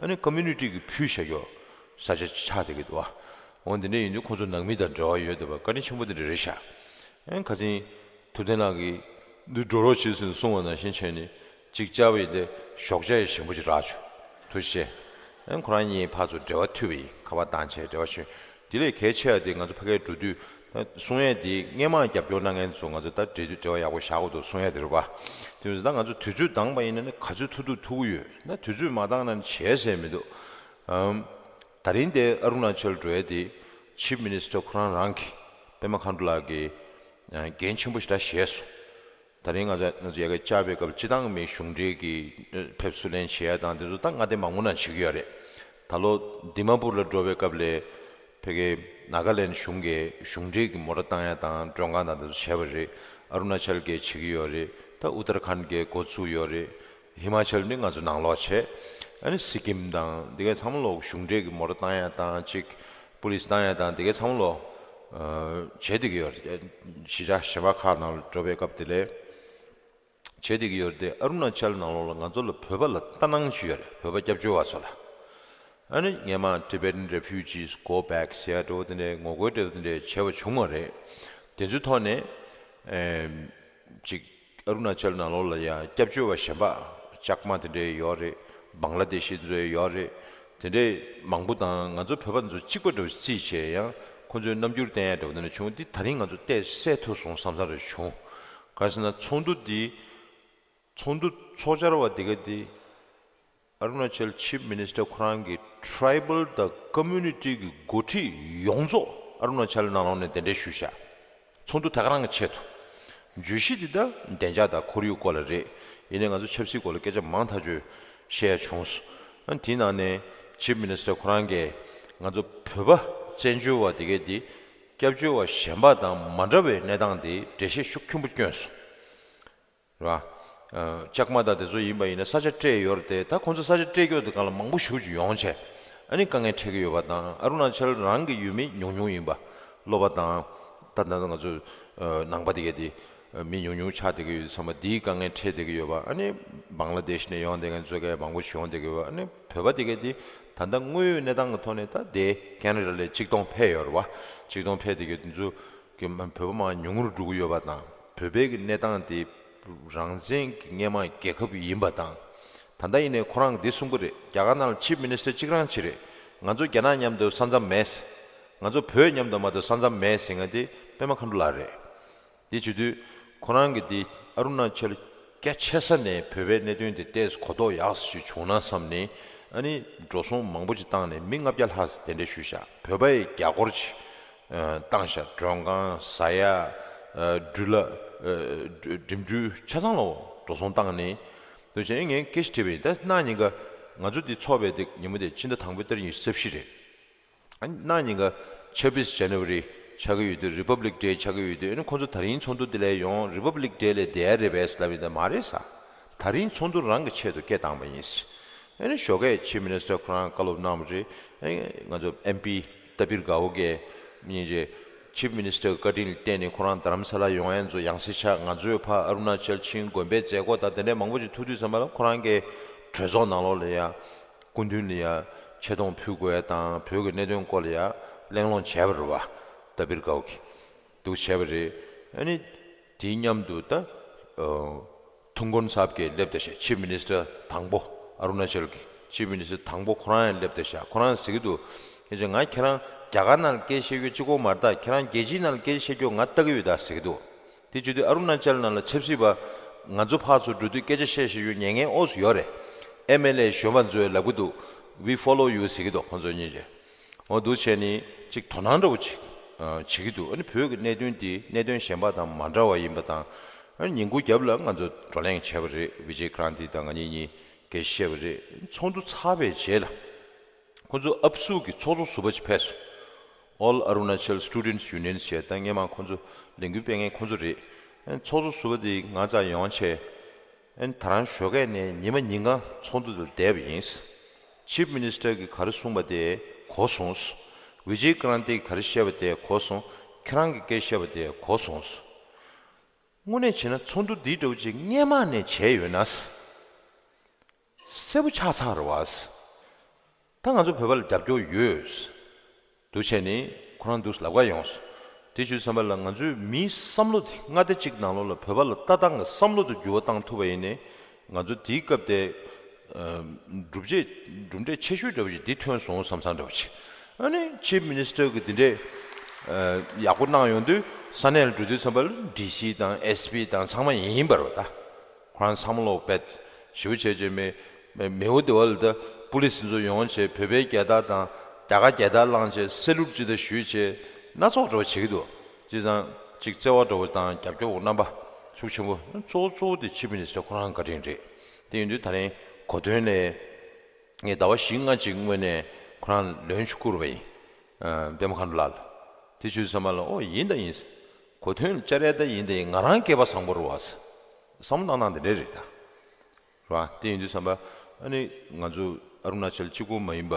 ཨ་ནི་ཀོ་མུ་ནི་ཊི་གིས་ཕུལ་བཞག་ཡོད་ས་ཆ་ཆགས་བསྡད་ཀྱི་འདུག་བ། འོ་འདི་འདྲ་ཡིན་དུས་ཁོང་ཚོ་ནང་མི་དང་འབྲེལ་བ་ཡོད་བསྡད་པ་བཀའ་དྲིན་ཆེན་པོ་འདི་འདྲ་རེད་ཤག་ཨ་ཁ་སང་ཐུབ་བསྟན་ལགས་ཀྱིས་འདི་འགྲོ་རོགས་བྱེད་ཟེར་ནས་གསུངས་པ་ནང་བཞིན་བྱས་ནས་ཅིག་བཅར་བ་ཡིན་ཏེ་ཞོགས་ཇ་ཡང་ཞིམ་པོ་ཅིག་རག་བྱུང་། ཐུགས་རྗེ་ཆེ། ཨ་ཁོ་རང་གཉིས་ཕར་ཚུར་འབྲེལ་བ་མཐུད་པ་ཡིན། ཁ་པར་བཏང་བྱས་འབྲེལ་བ་བྱུང་། དེ་ལས་གལ་ཆེ་བ་དེ་ང་ཚོ་ཕ་གིར་འགྲོ་དུས་ད་གསུང་ཡས་དེ་སྔས་མ་རྒྱབ་སྐྱོར་གནང་མཁན་ཚོ་ང་ཚོ་ད་འབྲེལ་མཐུད་འབྲེལ་བ་ཡག་པོ་བཞག་དགོས་འདུག་གསུང་ཡས་དེ་རེད་པ། དེ་ཡིན་ཙང་ད་ང་ཚོ་དུས་ཚོད་འདང་པ་ཡིན་ན་ནི་ག་ཚོད་ཐུབ་ཐུབ་ཐུབ་ཀྱི་ཡོད། ད་དུས་ཚོད་མ་འདང་ན་བྱས་ཟེར་མི་འདུག་ཨམ། ད་རིང་དེ་ཨ་རུ་ན་ཅལ་འགྲོ་ཡས་དེ་ཆིབ་མི་ནིས་ཊར་ཁོ་རང་རང་གིས་པད་མ་མཁའ་འགྲོ་ལགས་ཀྱིས་ཨ་འགན་ཆེན་པོ་ཞེ་དྲག་བཞེས་སོང་། ད་རིང་ང་ཚོ་ང་ཚོ་ཡ་གི་བཅར་བའི་སྐབས་སྤྱི་བཏང་མི་གཞུང་འབྲེལ་གྱི་ཨ་ཕེབས་བསུ་ལེན་བྱེད་ཡ་དང་དེ་ཚོ་ད་མངའ་སྡེ་མང་པོ་ནང་བྱེད་ཀྱི་ཡོད་རེད། ད་ལོ་དི་མ་པུར་ལ་འགྲོ་བའི་སྐབས་ལ་ཕ་གི་ནཱ་ག་ལེན་གཞུང་གི་གཞུང་འབྲེལ་གྱི་མོ་ཊ་བཏང་ཡ་དང་མགྲོན་ཁང་དང་དེ་ཚོ་བྱས་པ་རེད། ཨ་རུ་ན་ཅལ་གྱིས་བྱེད་ཀྱི་ཡོད་རེད། ད་ཨུ་ཏར་ཁཱན་གྱིས་འགོ་བཙུགས་ཡོད་རེད། ཧི་མ་ཅལ་ནི་ང་ཚོ་ནང་ལོགས་བྱས། ཨ་ནི་སི་ཀིམ་དང་འདི་གའི་ཚང་མ་ལོག་གཞུང་འབྲེལ་གྱི་མོ་ཊ་བཏང་ཡ་དང་གཅིག་པུ་ལིས་བཏང་ཡ་དང་འདི་གའི་ཚང་མ་ལོག་ཨ་བྱེད་བསྡད་ཀྱི་ཡོད་རེད། གཞིས་ཆགས་གཞན་པ་ཁག་ནང་ལ་འགྲོ་བའི་སྐབས་དེ་ལས་བྱེད་བསྡད་ཀྱི་ཡོད་རེད་དེ། ཨ་རུ་ན་ཅལ་ནང་ལོགས་ལ་ང་ཚོ་ལ་བོད་པ་ལ་ལྟ་སྣང་ཅིག་ཡོད་རེད། བོད་པ་སྐྱབས་བཅོལ་བ་ཚོ་ལ། ཨ་ནི་སྔས་མ་Tibetan Refugees Go Back ཟེར་ཡ་འདྲ་བོ་དེ་འདྲའི་ངོ་རྒོལ་འདྲ་བོ་དེ་འདྲའི་བྱས་པ་བྱུང་བ་རེད། དེ་ཚོའི་ཐོག་ནས་ཨེམ། ཅིག་ཨ་རུ་ན་ཅལ་ནང་ལོགས་ལ་ཡང་སྐྱབས་བཅོལ་བ་གཞན་པ་ལྕགས་མ་དེ་འདྲའི་ཡོད་རེད། བང་ལ་དེ་ཤི་ཚོའི་ཡོད་རེད། དེ་འདྲའི་མང་པོ་དང་ང་ཚོ་བོད་པ་ཚོ་གཅིག་པ་འདྲ་བོ་རྩིས་བྱས་ཡང་ཁོང་ཚོའི་རྣམ་འགྱུར་བསྟན་ཡ་འདྲ་བོ་དེ་འདྲ་བྱུང་། འདི་ད་རིང་ང་ཚོ་བལྟས་གསལ་ཐུབ་སོང་བསམ་བསམ་རེ་བྱུང་། ག་རེ་ཟེར་ན་ཚོགས་འདུ་འདི་ཚོགས་འདུ་ཚོགས་བཅར་བ་དེ་ག་དེ་ཨ་རུ་ན་ཅལ་ཆིབ་མི་ནིས་ཊར་ཁོ་རང་གི་ཊི་རའི་བལ་དང་ཀོ་མུ་ནི་ཊི་གི་འགོ་ཁྲིད་ཡོངས་རྫོགས་ཨ་རུ་ན་ཅལ་ནང་ལོགས་ནས་གདན་འདྲེན་ཞུས་ཤག་ཚོགས་འདུ་ད་ག་རང་གི་ཆེད་དུ། བརྗོད་གཞི་འདི་ད་བདེ་འཇགས་དང་ཁོར་ཡུག་སྐོར་ལ་རེད། ཡིན་ནའི་ང་ཚོ་ཆབ་སྲིད་སྐོར་ལ་སྐད་ཆ་མང་ཐག་ཆོད་བཤད་ཡ་བྱུང་སོང་། ཨ་དེའི་ནང་ནས་ཆིབ་མི་ནིས་ཊར་ཁོ་རང་གིས་ང་ཚོ་བོད་པ་བཙན་བྱོལ་བ་དེ་གས་འདི་སྐྱབས་བཅོལ་བ་གཞན་པ་དང་མ་འདྲ་བའི་གནས་སྟངས་དེ་འགྲེལ་བཤད་ཤུགས་ཆེན་པོ་བསྐྱོན་སོང་། རེད་བ། ཨ་ལྕགས་མ་དང་དེ་ཚོ་ཡིན་པ་ཡིན་ན་ས་ཆ་སྤྲད་ཡོད་རེད་དེ། ད་ཁོང་ཚོ་ས་ཆ་སྤྲད་རྒྱུ་དེ་སྒང་ལ་མང་པོ་ཞེ་པོ་ཅིག་ཡོང་བྱས། ཨ་ནི་དཀའ་ངལ་འཕྲད་ཀྱི་ཡོད་པ་དང་། ཨ་རུ་ན་ཅལ་རང་གི་ཡུལ་མི་ཉུང་ཉུང་ཡིན་པ། སློབ་པ་དང་། ད་ད་ང་ཚོ་ཨ་ནང་པ་དེ་གས་དེ་མི་ཉུང་ཉུང་ཆགས་བསྡད་ཀྱི་ཡོད་ཙང་མ་འདིའི་དཀའ་ངལ་འཕྲད་བསྡད་ཀྱི་ཡོད་པ། ཨ་ནི་བང་ལ་དེཤ་ནས་ཡོང་བསྡད་མཁན་ཚོ་གས་མང་པོ་ཞིག་ཡོང་བསྡད་ཀྱི་ཡོད་པ། ཨ་ནི་བོད་པ་དེ་གས་དེ་ད་ལྟ་དངོས་ཡོད་གནས་སྟངས་ཀྱི་ཐོག་ནས་ད་དེ་ཁེ་ན་ཌ་ལ་ཆིག་སྟོང་ཕེབས་ཡོད་རེད་བ། ཆིག་སྟོང་ཕེབས་བསྡད་ཀྱི་དེ་ཚོ་གི་མ་བོད་པ་མང་ཉུང་རུ་འགྲོ་གི་ཡོད་པ་དང་། བོད་པའི་གི་གནས་སྟངས་དེ་རང་བཙན་གྱི་སྔས་མ་རྒྱལ་ཁབ་ཡིན་པ་དང་། ད་ལྟ་ཡིན་ནའི་ཁོ་རང་འདི་གསུང་གི་རེད། རྒྱ་གར་ནང་ལ་ཆིབ་མི་ནིས་ཊར་གཅིག་རང་གཅིག་རེད། ང་ཚོ་རྒྱ་ནག་མཉམ་དུ་ས་མཚམས་མེད། ང་ཚོ་བོད་མཉམ་དུ་མ་གཏོགས་ས་མཚམས་མེད་ཟེར་མཁན་དེ་པད་མ་མཁའ་འགྲོ་ལགས་རེད། དེ་བྱེད་དུས་ཁོ་རང་གིས་དེ་ཨ་རུ་ན་ཅལ་རྒྱ་ཆེ་ས་ནས་བོད་པའི་གནད་དོན་དེ་ཏོག་ཙམ་གོ་རྟོགས་ཡག་ཞིག་བྱུང་ན་བསམ་ནས། ཨ་ནི་འགྲོ་སོང་མང་པོ་ཅིག་བཏང་ནས་མི་ལྔ་བརྒྱ་ལྷག་ཙམ་གདན་འདྲེན་ཞུས་ཤག་བོད་པ་ཡི་རྒྱ་སྒོར་ཅིག་ཨ་བཏང་ཤག་མགྲོན་ཁང་ཟ་ཡ། ཨ་འགྲུལ་ཨ་འགྲིམ་འགྲུལ་ཆ་ཚང་ལ་འགྲོ་སོང་བཏང་ནས། དེ་བྱས་ངས་སྐད་ཆ་དྲིས་པ་ཡིན། ད་གནངས་ཉིན་ཀ་ང་ཚོ་འདི་ཚོགས་པའི་དེ་ཉིན་མོ་དེ་ཕྱི་ཟླ་དང་པོའི་ཏ་རིག་ཉི་ཤུ་རྩ་བཞི་རེད། ཨ་ནི་གནངས་ཉིན་ཀ་ཆབ་བིས་ཇན་ནི་ཝ་རི་ཆགས་ཀྱི་ཡོད་དུས། རི་པབ་ལིག་ཌེ་ཆགས་ཀྱི་ཡོད་དུས། ཨ་ནི་ཁོང་ཚོ་ད་རིང་ཚོགས་འདུ་དེ་ལ་ཡོང་། རི་པབ་ལིག་ཌེ་ལ་བསྡད་ཡ་རེད་པས་ལབ་ཡིན། ད་མ་རེད་ཟེར། ད་རིང་ཚོགས་འདུ་རང་གི་ཆེད་དུ་སྐད་བཏང་པ་ཡིན། ཨ་ནི་ཞོགས་ཀས་ཆིབ་མི་ནིས་ཊར་ཁོ་རང་བཀའ་སློབ་གནང་བ་རེད། ཨ་ནི་ང་ཚོ་ཨེམ་པི་ཏ་པིར་གའོ་གིས་སྙིང་རྗེ་ཆིབ་མི་ནིས་ཊར་བཀའ་དྲིན་ལ་བརྟེན་ནས་ཁོ་རང་དྷ་རམ་ས་ལ་ཡོང་ཡ་ཚོ་ཡང་སེ་ཆགས། ང་ཚོས་ཕར་ཨ་རུ་ན་ཅལ་ཕྱིན། དགོན་པའི་མཛད་སྒོ་དང་དེ་འདྲའི་མང་པོ་ཅིག་ཐུག་དུས་ཙམ་པ་ལ་ཁོ་རང་གིས་གྲོས་ཚོགས་ནང་ལོགས་ལ་ཡ། སྐུ་མདུན་ལ་ཡ་ཆེ་མཐོང་ཕུལ་དགོས་ཡ་དང་། བོད་ཀྱི་གནད་དོན་སྐོར་ལ་ཡ་གླེང་སློང་བྱས་པ་རེད་བ། ཏ་པིར་གའོ་གིས་འདུག་བྱས་པ་རེད། ཨ་ནི་དེའི་མཉམ་དུ་ད་ཨ་ཐུང་གོན་སབ་ཀྱིས་སླེབས་བསྡད་ཤག་ཆིབ་མི་ནིས་ཊར་དང་པོ་ཨ་རུ་ན་ཅལ་གྱི་ ཅིབ་མི་ནི་སི་ཊར་དང་པོ་ཁོ་རང་ཡང་སླེབས་བསྡད་ཤག་ཁོ་རང་ཟེར་གྱི་འདུག་ཁྱེད་ཅག་ང་ཁྱེད་རང་རྒྱ་གར་ནང་སྐད་བཤད་རྒྱུ་གཅིག་པོ་མ་རེད་ད། ཁྱེད་རང་རྒྱལ་སྤྱིའི་ནང་སྐད་བཤད་རྒྱུ་ང་ལྟ་གི་ཡོད་ད་ཟེར་གྱི་འདུག་དེ་བྱེད་དུས་ཨ་རུ་ན་ཅལ་ནང་ལ་ཆབ་སྲིད་པ་ང་ཚོ་ཕར་ཚུར་འགྲོ་དུས་སྐད་ཆ་བཤད་བཤད་རྒྱུ་ཉན་མཁན་ཨོ་ཙི་ཡོད་རེད། ཨེམ་ཨེལ་ཨེ་གཞོན་པ་ཚོས་ལབ་གི་འདུག We follow you ཟེར་གྱི་འདུག་ཁོང་ཚོ་གཉིས་ཀྱིས། འོ་འདུག་བྱས་ནས་ཅིག་དོ་སྣང་འདྲ་བོ་ཅིག་ཨ་བྱེད་ཀྱི་འདུག་ཨ་ནི་བོད་ཀྱི་གནད་དོན་འདི་གནད་དོན་གཞན་པ་དང་མ་འདྲ་བ་ཡིན་པ་དང་། ཨ་ནི་ཉིན་གུང་རྒྱབ་ལ་ང་ཚོ་བགྲོ་གླེང་བྱས་པ་རེད། བི་ཇེ་ཀྲན་ཏི་དང་ང་གཉིས་གཉིས་སྐད་ཆ་བཤད་པ་རེད། ཚོགས་འདུ་ཚར་བའི་རྗེས་ལ་ཁོ་ཚོ་ཨབ་སུ་གི་ཚོགས་གཙོ་ཟུར་པ་ཅིག་ཕེབས་སོང་། All Arunachal Students Union ཞེས་ད་སྔས་མ་ཁོ་ཚོ་ལས་འགུལ་སྤེལ་མཁན་ཁོ་ཚོ་རེད། ཨ་ནི་ཚོགས་གཙོ་ཟུར་པ་དེ་ང་རྩར་ཡོང་བྱས། ཨ་ནི་ད་རང་ཞོགས་ཀས་ནས་ཉི་མ་ཉིན་གང་ཚོགས་འདུ་དེར་བསྡད་པ་ཡིན། ཆིབ་མི་ནི་སི་ཊར་གྱིས་ག་རེ་གསུངས་པ་དེ་གོ་སོང་། བི་ཇེ་ཀྲན་ཏི་གིས་ག་རེ་བཤད་པ་དེ་གོ་སོང་། ཁྱེད་རང་གིས་སྐད་བཤད་པ་དེ་གོ་སོང་། དངོས་གནས་བྱས་ན་ཚོགས་འདུ་འདི་འདྲ་བོ་ཅིག་སྔས་མ་ནས་བྱས་ཡོད་ན། གསལ་པོ་ཆགས་ཚར་རེད་བ། ད་ང་ཚོ་བོད་པ་ལ་རྒྱབ་སྐྱོར་ཡོད། འདུག་བྱས་ནས་ཁོ་རང་འདུག་ལབ་ག་ཡོང་། དེ་ཞུས་བསམ་པ་ལ་ང་ཚོའི་མིའི་བསམ་བློ་དེ་མངའ་སྡེ་གཅིག་ནང་ལོགས་ལ་བོད་པ་ལ་ལྟ་སྟངས་ཀྱི་བསམ་བློ་དེ་འགྱུར་བ་བཏང་ཐུབ་པ་ཡིན་ནའི་ང་ཚོ་དེའི་སྐབས་དེ་གྲུབ་འབྲས་གྲུབ་འབྲས་ཆེ་ཤོས་འདྲ་བོ་ཞིག་འདི་ཐོན་སོང་བསམ་བསམ་འདྲ་བོ་ཞིག་ཨ་ནི་ཆིབ་མི་ནི་སི་ཊར་གྱིས་འདི་འདྲས་ཡག་པོ་གནང་ཡོང་དུས་ས་གནས་ལ་འགྲོ་དུས་བསམ་པ་ལ་ཌི་སི་དང་ཨེ་སི་པི་དང་ཚང་མ་ཡིན་པ་རེད་ད། ཁོ་རང་བསམ་བློ་དཔེ་ཞེ་པོ་བྱས་བྱས་མེ་མེའུ་དེ་བ་ལ་ད་པུ་ལི་སི་ཚོ་ཡོང་བྱས་བོད་པའི་རྒྱལ་དར་དང་རྒྱ་གར་རྒྱལ་དར་བླངས་བྱས་སེ་ལུ་ཊི་ཅི་ད་ཞུས་བྱས་སྣ་ཚོགས་འདྲ་བོ་བྱེད་ཀྱི་འདུག་བྱས་ཙང་ཅིག་བརྩེ་བ་འདྲ་བོ་དང་རྒྱབ་སྐྱོར་བ་རྣམ་པ་ཤུགས་ཆེན་པོ་གཙོ་བོ་གཙོ་བོ་དེ་ཆིབ་མི་ནི་སི་ཊར་ཁོ་རང་བཀའ་དྲིན་རེད། དེ་ཡིན་དུས་ད་རིང་གོ་སྟོན་ནས་ངས་ཟླ་བ་བཞི་ལྔ་ཅིག་སྔོན་ནས་ཁོ་རང་ལོན་ཞུ་བསྐུར་བ་ཡིན། པད་མ་མཁའ་འགྲོ་ལགས་ལ། དེ་ཞུས་བསམ་པ་ལ་ཨོ་ཡིན་ད་ཡིན། གོ་སྟོན་བཅར་ཡ་ད་ཡིན་ད་ཡིན། ང་རང་སྐལ་པ་བཟང་པོ་རེད་བ། བསམ་བློ་བཏང་སྟངས་དེ་འདྲ་རེད་ད། རེད་བ། དེ་ཡིན་དུས་བསམ་པ་ཨ་ནི་ང་ཚོ་ཨ་རུ་ན་ཅལ་གཅིག་པུ་མ་ཡིན་པ་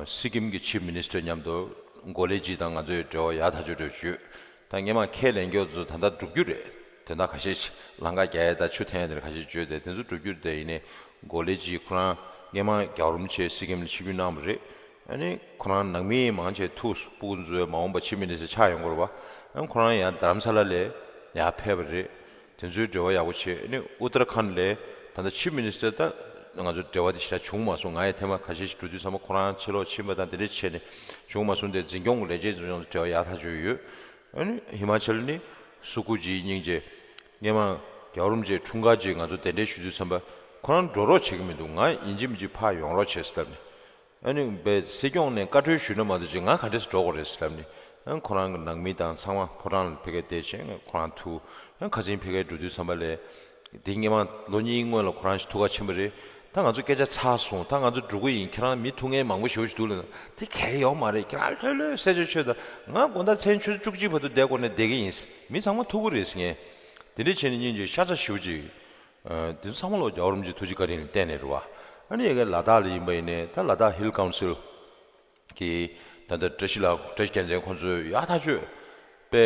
སི་ཀིམ་གྱི་ཆིབ་མི་ནི་སི་ཊར་མཉམ་དུ་གོ་ལེ་ཇི་དང་ང་ཚོའི་འབྲེལ་བ་ཡག་ཐག་ཆོད་འདྲ་བོ་ཡོད། ད་སྔས་མ་ཁས་ལེན་རྒྱུ་ཚོ་ད་ལྟ་འགྲུབ་རྒྱུ་རེད། དོན་དག་ཁ་ཤས་ཤིག་ལམ་ཁ་རྒྱག་ཡས་དང་ཆུ་འཐེན་ཡས་དེ་འདྲ་ཁ་ཤས་བརྗོད་དེ་དེ་ཚོ་འགྲུབ་རྒྱུ་རེད། དེ་ཡིན་ནའི་གོ་ལེ་ཇི་ཁོ་རང་སྔས་མ་རྒྱལ་བ་རིན་པོ་ཆེ་སི་ཀིམ་ལ་ཆིབས་བསྒྱུར་གནང་བ་རེད། ཨ་ནི་ཁོ་རང་ནང་མི་མང་ཆེ་ཐུག་སྤུ་གུ་ཚོའི་མ་འོངས་པ་ཆིབས་མི་ནི་སི་ཊར་ཆགས་ཡོང་གི་རེད་བ། ཨ་ནི་ཁོ་རང་ཡང་དྷ་རམ་ས་ལ་ལ་ཡར་ཕེབས་པ་རེད། དེ་ཚོའི་འབྲེལ་བ་ཡག་པོ་བྱས། ཨ་ནི་ཨུ་ཏར་ཁཱན་ལ་ད་ལྟ་ཆིབས་མི་ནི་སི་ཊར་ད་ང་ཚོ་འབྲེལ་བ་དེ་ཞེ་དྲག་བྱུང་མ་སོང་། ང་ཡང་ཐེངས་མ་ཁ་ཤས་ཤིག་འགྲོ་དུས་ཚང་མ་ཁོ་རང་ཕྱིར་ལོག་ཕྱིན་པ་དང་དེ་འདྲ་བྱས་ནས་བྱུང་མ་སོང་། དེ་འཛིན་སྐྱོང་གི་ལས་བྱེད་ཚོ་ཡང་འབྲེལ་བ་ཡག་ཐག་ཆོད་ཡོད། ཨ་ནི་ཧི་མ་ཅལ་ནི་སུ་ཀུ་ཇི་སྙིང་རྗེ། སྔས་མ་རྒྱལ་བ་རིན་པོ་ཆེའི་འཁྲུངས་སྐར་རྗེས་ང་ཚོ་གདན་འདྲེན་ཞུ་དུས་ཙམ་པ་ཁོ་རང་འགྲོ་རོགས་བྱེད་ཀྱི་མི་འདུག་ང་ཡིན་གཅིག་མིན་གཅིག་ཕར་ཡོང་རོགས་བྱེད་ཟེར་ལབ་ནས། ཨ་ནི་བས་སྲིད་སྐྱོང་ནས་བཀའ་འཁྲོལ་ཞུས་ན་མ་གཏོགས་ཅིག་ང་ག་འདྲས་སེ་འགྲོ་དགོས་རེད་ཟེར་ལབ་ནས། ཨ་ནི་ཁོ་རང་གི་ནང་མི་དང་ཚང་མ་ཕོ་བྲང་ལ་ཕ་གིར་བསྡད་བྱས་ཁོ་རང་ཐུག་ཨ་ནི་ཁ་སང་ཕ་གིར་འགྲོ་དུས་ཙམ་པ་ལ། དེ་སྔས་མ་ལོ་གཉིས་སྔོན་ལ་ཁོ་རང་ཞིག་ཐུག་ག་ཕྱིན་པ་རེད། ད་ང་ཚོ་སྐད་ཆ་ཚར་སོང་། ད་ང་ཚོ་འགྲོ་གི་ཡིན། ཁྱེད་རང་མི་ཐུག་མཁན་མང་པོ་ཞེ་པོ་ཞིག་འདུག་ལབ་ན། དེ་གལ་ཡོད་མ་རེད། ཁྱེད་རང་ལྷོད་ལྷོད་སེ་ཆོད་ཆོད་དང་། ང་དགོང་དག་མཚན་ཆུ་ཚོད་བཅུ་གཅིག་བར་དུ་བསྡད་དགོས་ནས་བསྡད་ཀྱི་ཡིན། མི་ཚང་མ་ཐུག་གི་རེད་ཟེར་ངས། དེ་འདྲ་བྱས་ནས་སྙིང་རྗེ་ཤ་ཚ་ཞེ་པོ་ཅིག་དེ་ཚོ་ཚང་མ་ལོ་རྒྱལ་བ་རིན་པོ་ཆེའི་ཐུགས་རྗེ་བཀའ་དྲིན་ལ་བརྟེན་ནས་རེད་བ། ཨ་ནི་ཡ་གི་ལ་དྭགས་ལ་ཡིན་པ་ཡིན་ནའི་ད་ལ་དྭགས་ཧིལ་ཀའུན་སིལ་གྱི་ད་ལྟ་བཀྲ་ཤིས་ལགས་བཀྲ་ཤིས་རྒྱལ་མཚན་ཁོང་ཚོས་ཡག་ཐག་ཆོད་དཔེ་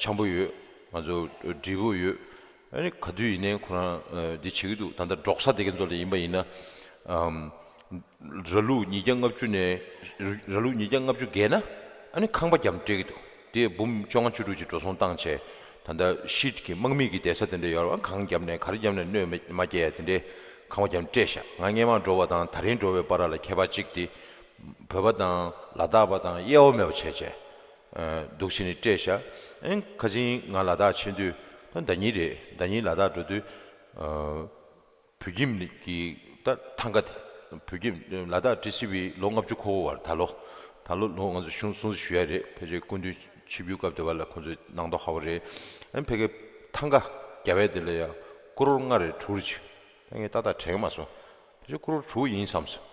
འཆམ་པོ་ཡོད། ང་ཚོ་འདྲིས་པོ་ཡོད། ཨ་ནི་ག་དུས་ཡིན་ནའི་ཁོ་རང་འདི་བྱེད་ཀྱི་འདུག་ད་ལྟ་འབྲོག་ས་དེ་ག་ཚོ་ལ་ཡིན་པ་ཡིན་ན། ར་ལུག་ཉིས་བརྒྱ་ལྔ་བཅུ་ནས་ར་ལུག་ཉིས་བརྒྱ་ལྔ་བཅུ་བརྒལ་ན་ཨ་ནི་ཁང་པ་རྒྱབ་སྤྲད་ཀྱི་འདུག་དེ་འབུམ་བཅོ་ལྔ་བཅུ་དྲུག་ཅིག་འགྲོ་སོང་བཏང་བྱས། ད་ལྟ་ཤིད་ཀྱི་དམག་མི་གི་བསྡད་ས་དེ་འདྲ་ཡོད་རེད་བ། གངས་རྒྱབ་ནས་ག་རེ་རྒྱབ་ནས་གནོད་མ་མ་སྐྱེལ་ཡ་དེ་འདྲའི་ཁང་པ་རྒྱབ་སྤྲད་ཤག་ང་སྔས་མ་འགྲོ་བ་དང་ད་རིང་འགྲོ་བའི་བར་ལ་ཁྱད་པར་གཅིག་དེ། བོད་པ་དང་ལ་དྭགས་པ་དང་དབྱེ་བ་མེད་པ་བྱས་བྱས། འདུག་བྱས་ནས་སྤྲད་ཤག་ཨེ་ཁ་སང་ང་ལ་དྭགས་ཕྱིན་དུས་ད་ཟླ་ཉིན་རེད། ཟླ་ཉིན་ལ་དྭགས་འགྲོ་དུས། བོད་ཁྱིམ་གྱི་ད་ཐང་ག་དེ། བོད་ཁྱིམ་ལ་དྭགས་ཊི་སི་ཝི་ལོ་ལྔ་བཅུ་འཁོར་བ་རེད་ད་ལོ། ད་ལོ་ལོ་ང་ཚོ་གཞུང་སྲུང་བརྩི་ཞུ་ཡ་རེད། ཕལ་ཆེར་སྐུ་མདུན་ཆིབས་བསྒྱུར་སྐབས་དེ་བ་ལ་ཁོང་ཚོས་གནང་མདོག་ཁ་པོ་རེད། ཨ་ནི་ཕ་གིའི་ཐང་ག་རྒྱབ་པའི་དེ་ལ་ཡང་ཀོ་རོར་ལྔ་རེ་དྲུག་རེ་བྱས། ད་ངས་ཏག་ཏག་དྲན་མ་སོང་། ཕལ་ཆེར་ཀོ་རོར་དྲུག་ཡིན་བསམ་སོང་།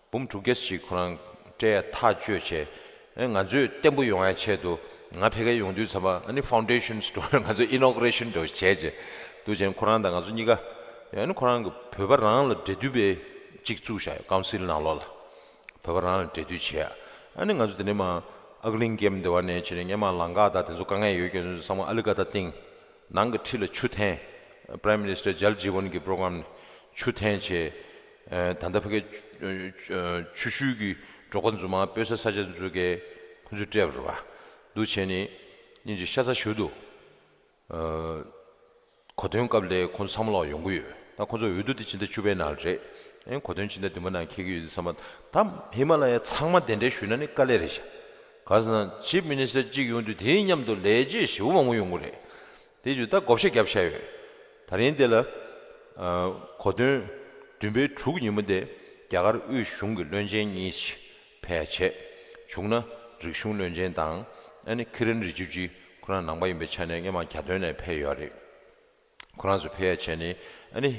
འབུམ་དྲུག་བརྒྱ་ཞིག་ཁོ་རང་སྤྲད་ཡ་ཐག་གཅོད་བྱས། ཨེ་ང་ཚོས་བརྟན་པོ་ཡོང་ཡ་ཆེད་དུ་ང་ཕ་གིར་ཡོང་དུས་ཙམ་པ་ཨ་ནི་ཕའུན་ཌེ་ཤན་སི་ཊོན་ང་ཚོས་ཨི་ནོ་གུ་རེ་ཤན་འདྲ་བོ་བྱས་རྗེས་འདུག་བྱས་ཁོ་རང་དང་ང་ཚོ་གཉིས་ཀ་ཨ་ནི་ཁོ་རང་གི་བོད་པ་རང་ལ་འབྲེལ་མཐུད་པའི་གཅིག་བཙུགས་བཞག་ཡོད། ཀའུན་སིལ་ནང་ལོགས་ལ་བོད་པ་རང་ལ་འབྲེལ་མཐུད་བྱས། ཨ་ནི་ང་ཚོ་དེ་ནས་མར་ཨག་གླིང་ཀེམ་དེ་བ་ནས་བྱས་ནས་སྔས་མ་ལམ་ཁ་དང་དེ་ཚོ་དཀའ་ངལ་ཡོད་མཁན་ཚོ་ཚང་མ་ཨ་ལི་ཀ་ད་སྟེང་། ནང་གི་ཁྲི་ལ་ཆུ་འཐེན། Prime Minister Jal Jeevan གི་པོ་རོ་གྷ་རམ་ནས་ཆུ་འཐེན་བྱས། ད་ལྟ་ཕ་གིའི་ཆུ་ཤུལ་གྱི་འབྲོག་པ་ཚོ་མར་སྤོས་ས་ས་ཆ་ཚོ་གའི་ཁོ་ཚོས་སྤྲད་པ་རེད་བ། འདུག་བྱས་ནས་སྙིང་རྗེ་ཤ་ཚ་ཞེ་པོ་འདུག་གོ་སྟོན་སྐབས་ལ་ཁོང་ཚོ་ཚང་མ་ལོག་ཡོང་གི་ཡོད། ད་ཁོང་ཚོ་འོས་བསྡུ་དེ་ཕྱི་ཟླ་བཅུ་པའི་ནང་ལ་རེད། ཨེ་གོ་སྟོན་ཕྱི་ཟླ་བདུན་པ་ནང་འཁེལ་གྱི་ཡོད་དུས་ཙམ་པ། ད་ཧི་མ་ལ་ཡ་ཚང་མ་གདན་འདྲེན་ཞུས་ན་ནི་དཀའ་ལས་རེད་ཤག་ག་རེ་ཟེར་ན་ཆིབ་མི་ནི་སི་ཊར་གཅིག་ཡོང་དུས་དེའི་མཉམ་དུ་ལས་བྱེད་ཞེ་པོ་མང་པོ་ཡོང་གི་རེད། དེ་བརྒྱུད་ད་བགོ་བཤའ་བརྒྱབ་བཞག་ཡོད། ད་རིང་དེ་ལ་ཨ་གོ་སྟོན་བདུན་པའི་དྲུག་ཉིན་མོ་དེ་རྒྱ་གར་དབུས་གཞུང་གི་བློན་ཆེན་གཉིས་ཕེབས་བྱས། བྱུང་ན་རིག་གཞུང་བློན་ཆེན་དང་ཨ་ནི་ཁི་རན་རི་ཇི་ཇུ། ཁོ་རང་ནང་པ་ཡིན་པའི་ཆ་ནས་སྔོན་མ་གྱ་སྟོན་ནས་ཕེབས་ཡོད་རེད། ཁོ་རང་ཚོ་ཕེབས་ཡ་བྱས་ནས་ཨ་ནི་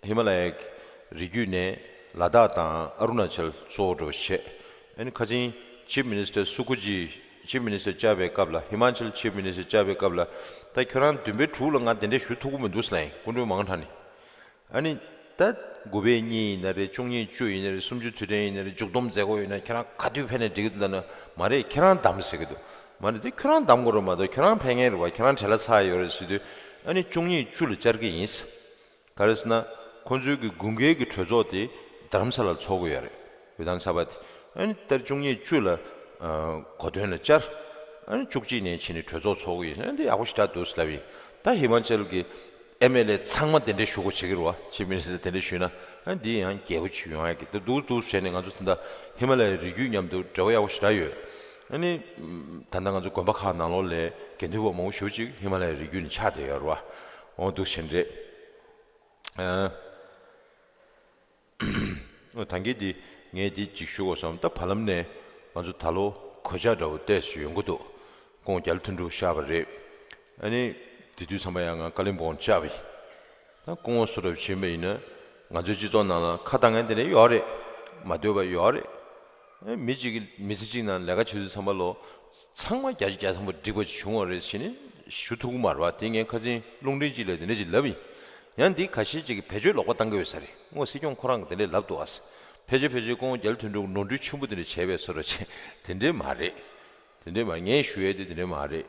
ཧི་མ་ལ་ཡའི་རི་རྒྱུད་ནས་ལ་དྭགས་དང་ཨ་རུ་ན་ཅལ་གཙོ་བོ་འགྲོ་བྱས། ཨ་ནི་ཁ་སང་ཆིབ་མི་ནི་སི་ཊར་སུ་ཁུ་ཇི་ཆིབ་མི་ནི་སི་ཊར་བཅར་བའི་སྐབས་ལ། ཧི་མ་ཅལ་ཆིབ་མི་ནི་སི་ཊར་བཅར་བའི་སྐབས་ལ། ད་ཁྱོད་རང་བདུན་པའི་དྲུག་ལ་ང་གདན་འདྲེན་ཞུ་ཐུབ་ཀྱི་མི་འདུག་ཟེར་ལབ་ཡིན། སྐུ་མགྲོན་མང་དྲགས་ནས། ཨ་ནི་ད་དགུ་པའི་གཉིས་ཡིན་ན་རེད། བཅུ་གཉིས་བཅུ་ཡིན་ན་རེད། སུམ་ཅུ་དུས་དྲན་ཡིན་ན་རེད། མཇུག་བསྡོམས་མཛད་སྒོ་ཡིན་ན་ཁྱེད་རང་ག་དུས་ཕེབས་ནས་འགྲིག་གི་འདུག་ལབ་ན། མ་རེད། ཁྱེད་རང་གདམ་ཟེར་གྱི་འདུག་མ་རེད། དེ་ཁྱོད་རང་གདམ་དགོས་རེད་མ་གཏོགས། ཁྱོད་རང་ཕེབས་མཁན་རེད་བ། ཁྱེད་རང་བྲེལ་བ་ཚ་ཡོད་རེད་ཟེར་དུས། ཨ་ནི་བཅུ་གཉིས་བཅུ་ལ་བཅར་གྱི་ཡིན། ག་རེ་ཟེར་ན་ཁོང་ཚོའི་གི་དགུན་ཁའི་གི་གྲོས་ཚོགས་དེ་རྡ་རམ་ས་ལར་ཚོགས་ཀྱི་ཡོད་རེད། ཝི་དྷཱན་ས་བྷ་དེ། ཨ་ནི་ད་བཅུ་གཉིས་བཅུ་ལ་ཨ་གོ་སྟོན་ལ་བཅར། ཨ་ནི་བཅུ་གཅིག་ནས་ཕྱིན་ནས་གྲོས་ཚོགས་ཚོགས་ཀྱི་ཡིན། ཨ་ནི་དེ་ཡག་པོ་ཞེ་དྲག་འདུག་ཟེར་ལབ་ཡིན། ད་ཧི་མ་ཅལ་གི་ཨེམ་ཨེལ་ཨེ་ཚང་མ་གདན་འདྲེན་ཞུ་དགོས་བྱེད་ཀྱི་རེད་བ། ཆིབ་མི་ནི་སི་ཊར་གདན་འདྲེན་ཞུས་ན། ཨ་ནི་འདི་ཡང་རྒྱས་པོ་ཅིག་ཡོང་ཡ་གི། ད་འདུག་འདུག་བྱས་ནས་ང་ཚོ་ད་ལྟ་ཧི་མ་ལ་ཡའི་རི་རྒྱུད་མཉམ་དུ་འབྲེལ་བ་ཡག་པོ་ཞེ་དྲག་ཡོད། ཨ་ནི་ད་ལྟ་ང་ཚོ་དགོན་པ་ཁག་ནང་ལོགས་ལ་དགེ་འདུན་པ་མང་པོ་ཞེ་པོ་ཅིག་ཧི་མ་ལ་ཡའི་རི་རྒྱུད་ནས་ཆགས་བསྡད་ཡོད་རེད་བ། འོ་འདུག་བྱས་ནས་རེད། ཨ། ཨོ། ད་གིན་འདི་ངས་འདི་གཅིག་ཞུ་དགོས་བསམ། ད་བར་ལམ་ནས་ང་ཚོ་ད་ལོ་གོད་ཆག་འདྲ་བོ་ཏོག་ཙམ་ཡོང་གི་འདུག་སྐུ་ངོ་རྒྱ་ལོ་དོན་གྲུབ་གཤེགས་པ་རེད། ཨ་ནི་དེ་དུས་ཙམ་པ་ཡང་ང་ཀ་ལིམ་པོང་བཅར་བ་ཡིན། ད་སྐུ་ངོ་སུ་འདྲ་བ་ཕྱིན་པ་ཡིན་ན་ང་ཚོའི་སྤྱི་ཚོགས་ནང་ལ་ཁ་བཏང་མཁན་དེ་འདྲ་ཡོད་རེད། མ་འདོད་པ་ཡོད་རེད། ཨ། མི་གཅིག་གིས་མི་ཚེ་གཅིག་ནང་ལས་ཀ་བྱེད་དུས་ཙམ་པ་ལོ་ཚང་མ་བརྒྱ་ཆ་བརྒྱ་ཐམ་པ་འགྲིག་པ་ཅིག་བྱུང་བ་རེད་ཟེར་ནས་ཞུ་ཐུབ་ཀྱི་མ་རེད་བ། དེ་ངས་ཁ་སང་རླུང་འཕྲིན་གཅིག་ལ་དེ་འདྲ་ཅིག་ལབ་ཡིན། ཡང་འདི་ཁ་ཤས་ཅིག་གིས་བེད་སྤྱོད་ལོག་པ་བཏང་གི་ཡོད་ས་རེད། སྔོན་སྲིད་སྐྱོང་ཁོ་རང་གིས་དེ་འདྲ་ལབ་འདུག་ཨ། ཕལ་ཆེར་ཕལ་ཆེར་སྐུ་ངོ་རྒྱ་ལོ་དོན་གྲུབ་ནོར་འཁྲུལ་ཆེན་པོ་དེ་འདྲ་བྱས་པའི་བཟོ་འདྲ་བྱས། དེ་འདྲ་མ་རེད། དེ་འདྲ་མ། ངས་ཞུ་ཡས་དེ་དེ་འདྲ་མ་རེད།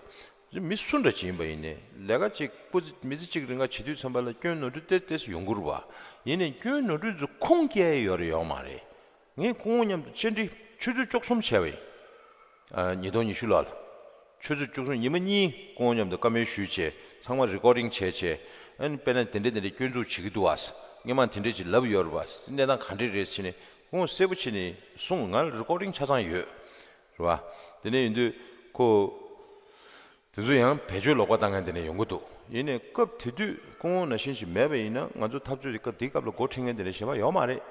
མི་སུ་འདྲ་ཅིག་ཡིན་པ་ཡིན་ནའི་ལས་ཀ་ཅིག་སྤུ་ཙི་མི་ཚེ་གཅིག་རིང་ག་བྱེད་དུས་ཙམ་པ་ལ་སྐྱོན་ནོར་འཁྲུལ་ཏོག་ཙམ་ཡོང་གི་རེད་བ། ཡིན་ནའི་སྐྱོན་ནོར་འཁྲུལ་ཚོ་ཁུངས་སྐྱེལ་ཡས་ཡོད་རེད་ཡོད་མ་རེད། ངས་སྐུ་ངོ་མཉམ་དུ་བཅར་འདྲི་ཆུ་ཚོད་བཅུ་གསུམ་བྱས་པ་ཡིན། ཨ། ཉིས་སྟོང་ཉི་ཤུ་ལོ་ལ། ཆུ་ཚོད་བཅུ་གསུམ། ཉི་མ་གཉིས་སྐུ་ངོ་མཉམ་དུ་བཀའ་མོལ་ཞུས་བྱས། ཚང་མ་རི་ཀོར་ཌིང་བྱས་བྱས། ཨ་ནི་དཔེར་ན་དེ་འདྲ་དེ་འདྲ་སྐྱོན་འཛུགས་བྱེད་ཀྱི་འདུག་བ། སྔོན་མ་དེ་འདྲ་ཅིག་ལབ་ཡོད་རེད་བ། གནས་སྟངས་ག་འདྲ་རེད་ཟེར་ནས་སྐུ་ངོ་གསལ་པོ་བྱས་ནས་གསུངས། ང་ལ་རི་ཀོར་ཌིང་ཆ་ཚང་ཡོད་རེད་བ། དེ་འདྲ་ཡིན་དུས་ཁོ། དེ་ཚོ་ཡང་བེད་སྤྱོད་ལོག་པ་བཏང་མཁན་དེ་འདྲ་ཡོང་གི་འདུག་ཡིན་ནའི་སྐབས་དེ་དུས་སྐུ་ངོ་ནང་བཞིན་ཞིག་མེད་པ་ཡིན་ན་ང་ཚོ་འཐབ་རྩོད་དེ་སྐབས་དེའི་སྐབས་ལ་འགོ་ཁྲིད་མཁན་དེ་འདྲ་གཞན་པ་ཡོད་མ་རེད།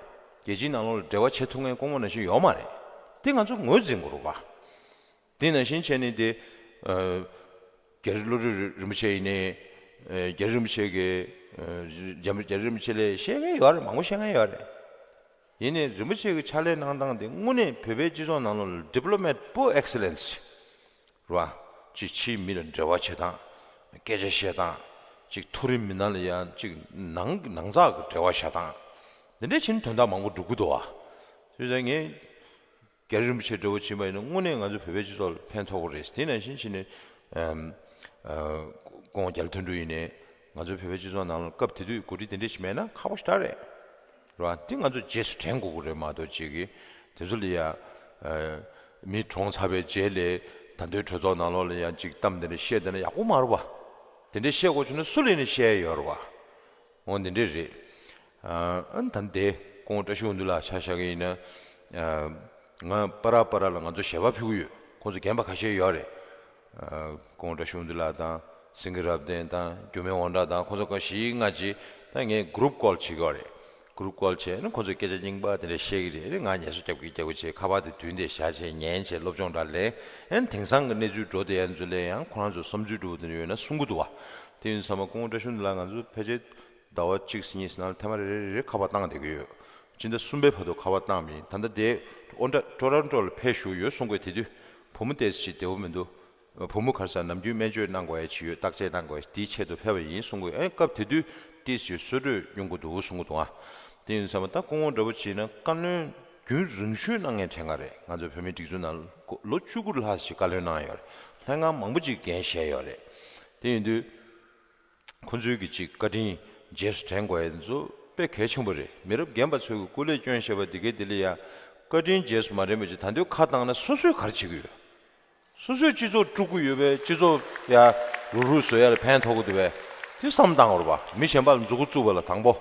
རྒྱལ་སྤྱིའི་ནང་ལོགས་ལ་འབྲེལ་བ་བྱེད་ཐུབ་མཁན་སྐུ་ངོ་ནང་བཞིན་ཡོད་མ་རེད། དེ་ང་ཚོ་ངོས་འཛིན་དགོས་རེད་བ། དེ་ནང་བཞིན་བྱས་ནས་དེ། ཨ། རྒྱ་རི་བློ་གྲོས་རིན་པོ་ཆེ་ཡིན་ནའི། ཨ། རྒྱ་རི་རིན་པོ་ཆེ་གི། ཨ། རྒྱ་རི་རིན་པོ་ཆེ་ལ་བཤད་མཁན་ཡོད་རེད། མང་པོ་བཤད་མཁན་ཡོད་རེད། ཡིན་ནའི་རིན་པོ་ཆེ་གི་ཕྱག་ལས་གནང་སྟངས་དེ་དངོས་གནས་བོད་པའི་སྤྱི་ཚོགས་ནང་ལོགས་ལ་ཌི་པི་ལོ་མེཊ་པོ་ཨེག་སི་ལེན་སི་རེད་བ། ཅིག་ཕྱིའི་མི་ལ་འབྲེལ་བ་བྱེད་སྟངས། སྐད་ཆ་བཤད་སྟངས། ཅིག་མཐོ་རིམ་མི་སྣ་ལ་ཡང་ཅིག་ནང་ནང་ཚགས་ཀྱི་འབྲེལ་བ་བྱ་སྟངས། འདི་འདྲ་བྱས་ནས་དོན་དག་མང་པོ་སྒྲུབ་ཀྱི་འདུག་བ། བྱས་ཙང་ངས་རྒྱ་རི་རིན་པོ་ཆེ་འདྲ་བོ་ཕྱིན་པ་ཡིན་ན་དངོས་གནས་ང་ཚོ་བོད་པའི་སྤྱི་ཚོགས་ལ་ཕན་ཐོགས་ཀྱི་རེད། དེ་ནང་བཞིན་བྱས་ནས། ཨམ། ཨ། སྐུ་ངོ་རྒྱ་ལོ་དོན་གྲུབ་ཡིན་ནའི་ང་ཚོའི་བོད་པའི་སྤྱི་ཚོགས་ནང་ལ་སྐབས་དེ་དུས་འགོ་ཁྲིད་དེ་འདྲ་ཞིག་མེད་ན་ཁག་པོ་ཞེ་དྲག་རེད། རེད་བ། དེ་ང་ཚོ་རྗེས་སུ་དྲན་དགོས་ཀྱི་རེད་མ་གཏོགས་ཅིག་གིས་དེ་ཚོ་ལ་ཡ། ཨ། མི་གྲོངས་ཚར་བའི་རྗེས་ལ་ད་ལྟའི་གྲོས་ཚོགས་ནང་ལོགས་ལ་ཡང་ཅིག་གཏམ་དེ་འདྲ་བཤད་བསྡད་ན་ཡག་པོ་མ་རེད་བ། དེ་འདྲ་བཤད་དགོས་བྱུང་ན་སུ་ལ་ཡིན་ནའི་བཤད་ཡ་ཡོད་རེད་བ། འོ་འདི་འདྲ་རེད། ཨ། ཨ་ནི་ད་ལྟའི་སྐུ་ངོ་བཀྲ་ཤིས་དབང་འདུས་ལགས་ཆ་བཞག་གི་ཡིན་ན། ཨ། ང་པ་ར་པ་ར་ལ་ང་ཚོ་ཞལ་པར་ཕུལ་གྱི་ཡོད། ཁོང་ཚོ་རྒན་པ་ཁ་ཤས་ཡོད་རེད། ཨ། སྐུ་ངོ་བཀྲ་ཤིས་དབང་འདུས་ལགས་དང་། སེང་གེ་རབ་བརྟན་དང་། འགྱུར་མེད་དབང་གྲགས་དང་། ཁོང་ཚོ་ཁ་ཤས་ང་ཅིག་ད་ངས་གུ་རུབ་ཀོལ་བྱེད་ཀྱི་ཡོད་རེད། གུ་རུབ་ཀོལ་བྱས་ན་ཁོང་ཚོས་སྐད་ཆ་རྙིང་པ་དེ་འདྲ་བཤད་ཀྱི་རེད། ང་ངལ་གསོ་རྒྱབ་ཀྱི་རྒྱབ་ཀྱི་བྱས། ཁ་པར་དེ་མདུན་དེ་བཞག་བྱས་ཉན་བྱས། སློབ་སྦྱོང་འདྲ་ལེན། ཨན་དེང་སང་གི་གནས་ཚུལ་འགྲོ་བསྡད་ཡ་ཚོ་ལ་ཡང་ཁོ་རང་ཚོ་བསམ་ཚུལ་འདྲ་བོ་དེ་འདྲ་ཡོད་ན་གསུང་གི་འདུག་བ། དེ་ཡིན་ཙང་མ་སྐུ་ངོ་བཀྲ་ཤིས་དབང་འདུས་ལགས་ང་ཚོ་ཕལ་ཆེར་ཟླ་བ་གཅིག་གཉིས་ནང་ལ་ཐེངས་མ་རེ་རེ་རེ་ཁ་པར་བཏང་བསྡད་ཀྱི་ཡོད། སྤྱི་ཟླ་གསུམ་པའི་བར་དུ་ཁ་པར་བཏང་མིན། ད་ལྟ་དེ་ཨོ་ཊ་ཊོ་རོན་ཊོ་ལ་ཕེབས་བཞུགས་ཡོད་གསུང་གི་ཡོད། དེ་དུས་བུ་མོ་ཏོག་ཙམ་ཅིག་བདེ་པོ་མི་འདུག་བུ་མོ་ག་རེ་ཟེར། ནམ་རྒྱུན་སྨན་བཅོས་གནང་དགོས་ཡ་ཅིག་ཡོད། བརྟག་དཔྱད་གནང་དགོས་ཡ། དེའི་ཆེད་དུ་ཕེབས་པ་ཡིན་གསུང་གི་ཡོད། ཨེ་སྐབས་དེ་དུས་ཏོག་ཙམ་གསོལ་གྲོད་གཡུག་གི་འདུག་གསུང་གི་འདུག་ཨ། དེ་ཡིན་ཙང་མ་ད་སྐུ་ངོ་འདྲ་པོ་བྱས་ན་བཀའ་བློན་རྒྱུན་རིང་ཤོས་གནང་མཁན་དྲན་ག་རེད། ང་ཚོའི་བོད་མིའི་སྒྲིག་འཛུགས་ནང་ལོ་བཅུ་དགུ་ལྷག་ཅིག་བཀའ་བློན་གནང་ཡོད་རེད། ལྷན་ཁང་མང་པོ་ཅིག་འགན་བཞེས་ཡོད་རེད། དེ་ཡིན་དུས། ཁོ་ཚོའི་གི་ཅིག་བཀའ་དྲིན་རྗེས་སུ་དྲན་དགོས་ཡ་ཚོ་དཔེ་གལ་ཆེན་པོ་རེད། མི་རབས་རྒན་པ་ཚོའི་གི་སྐུ་ལས་བསྐྱོན་བཞག་པ་འདི་གའི་འདི་ལ་ཡ་བཀའ་དྲིན་རྗེས་སུ་མ་དྲན་པ་ཅིག་ད་དུང་ཁ་བཏང་ན་སོ་སོས་ག་རེ་བྱེད་ཀྱི་ཡོད། སོ་སོའི་སྤྱི་ཚོགས་དཀྲུག་གི་ཡོད་པས། སྤྱི་ཚོགས་ཡ་རུག་རུག་བཟོ་ཡ་ལ་ཕན་ཐོགས་ཀྱི་འདུག་པས། དེ་བསམ་བཏང་དགོས་རེད་པ། མི་གཞན་པ་ལ་མཛུབ་གུ་བཙུགས་པ་ལ་དང་པོ།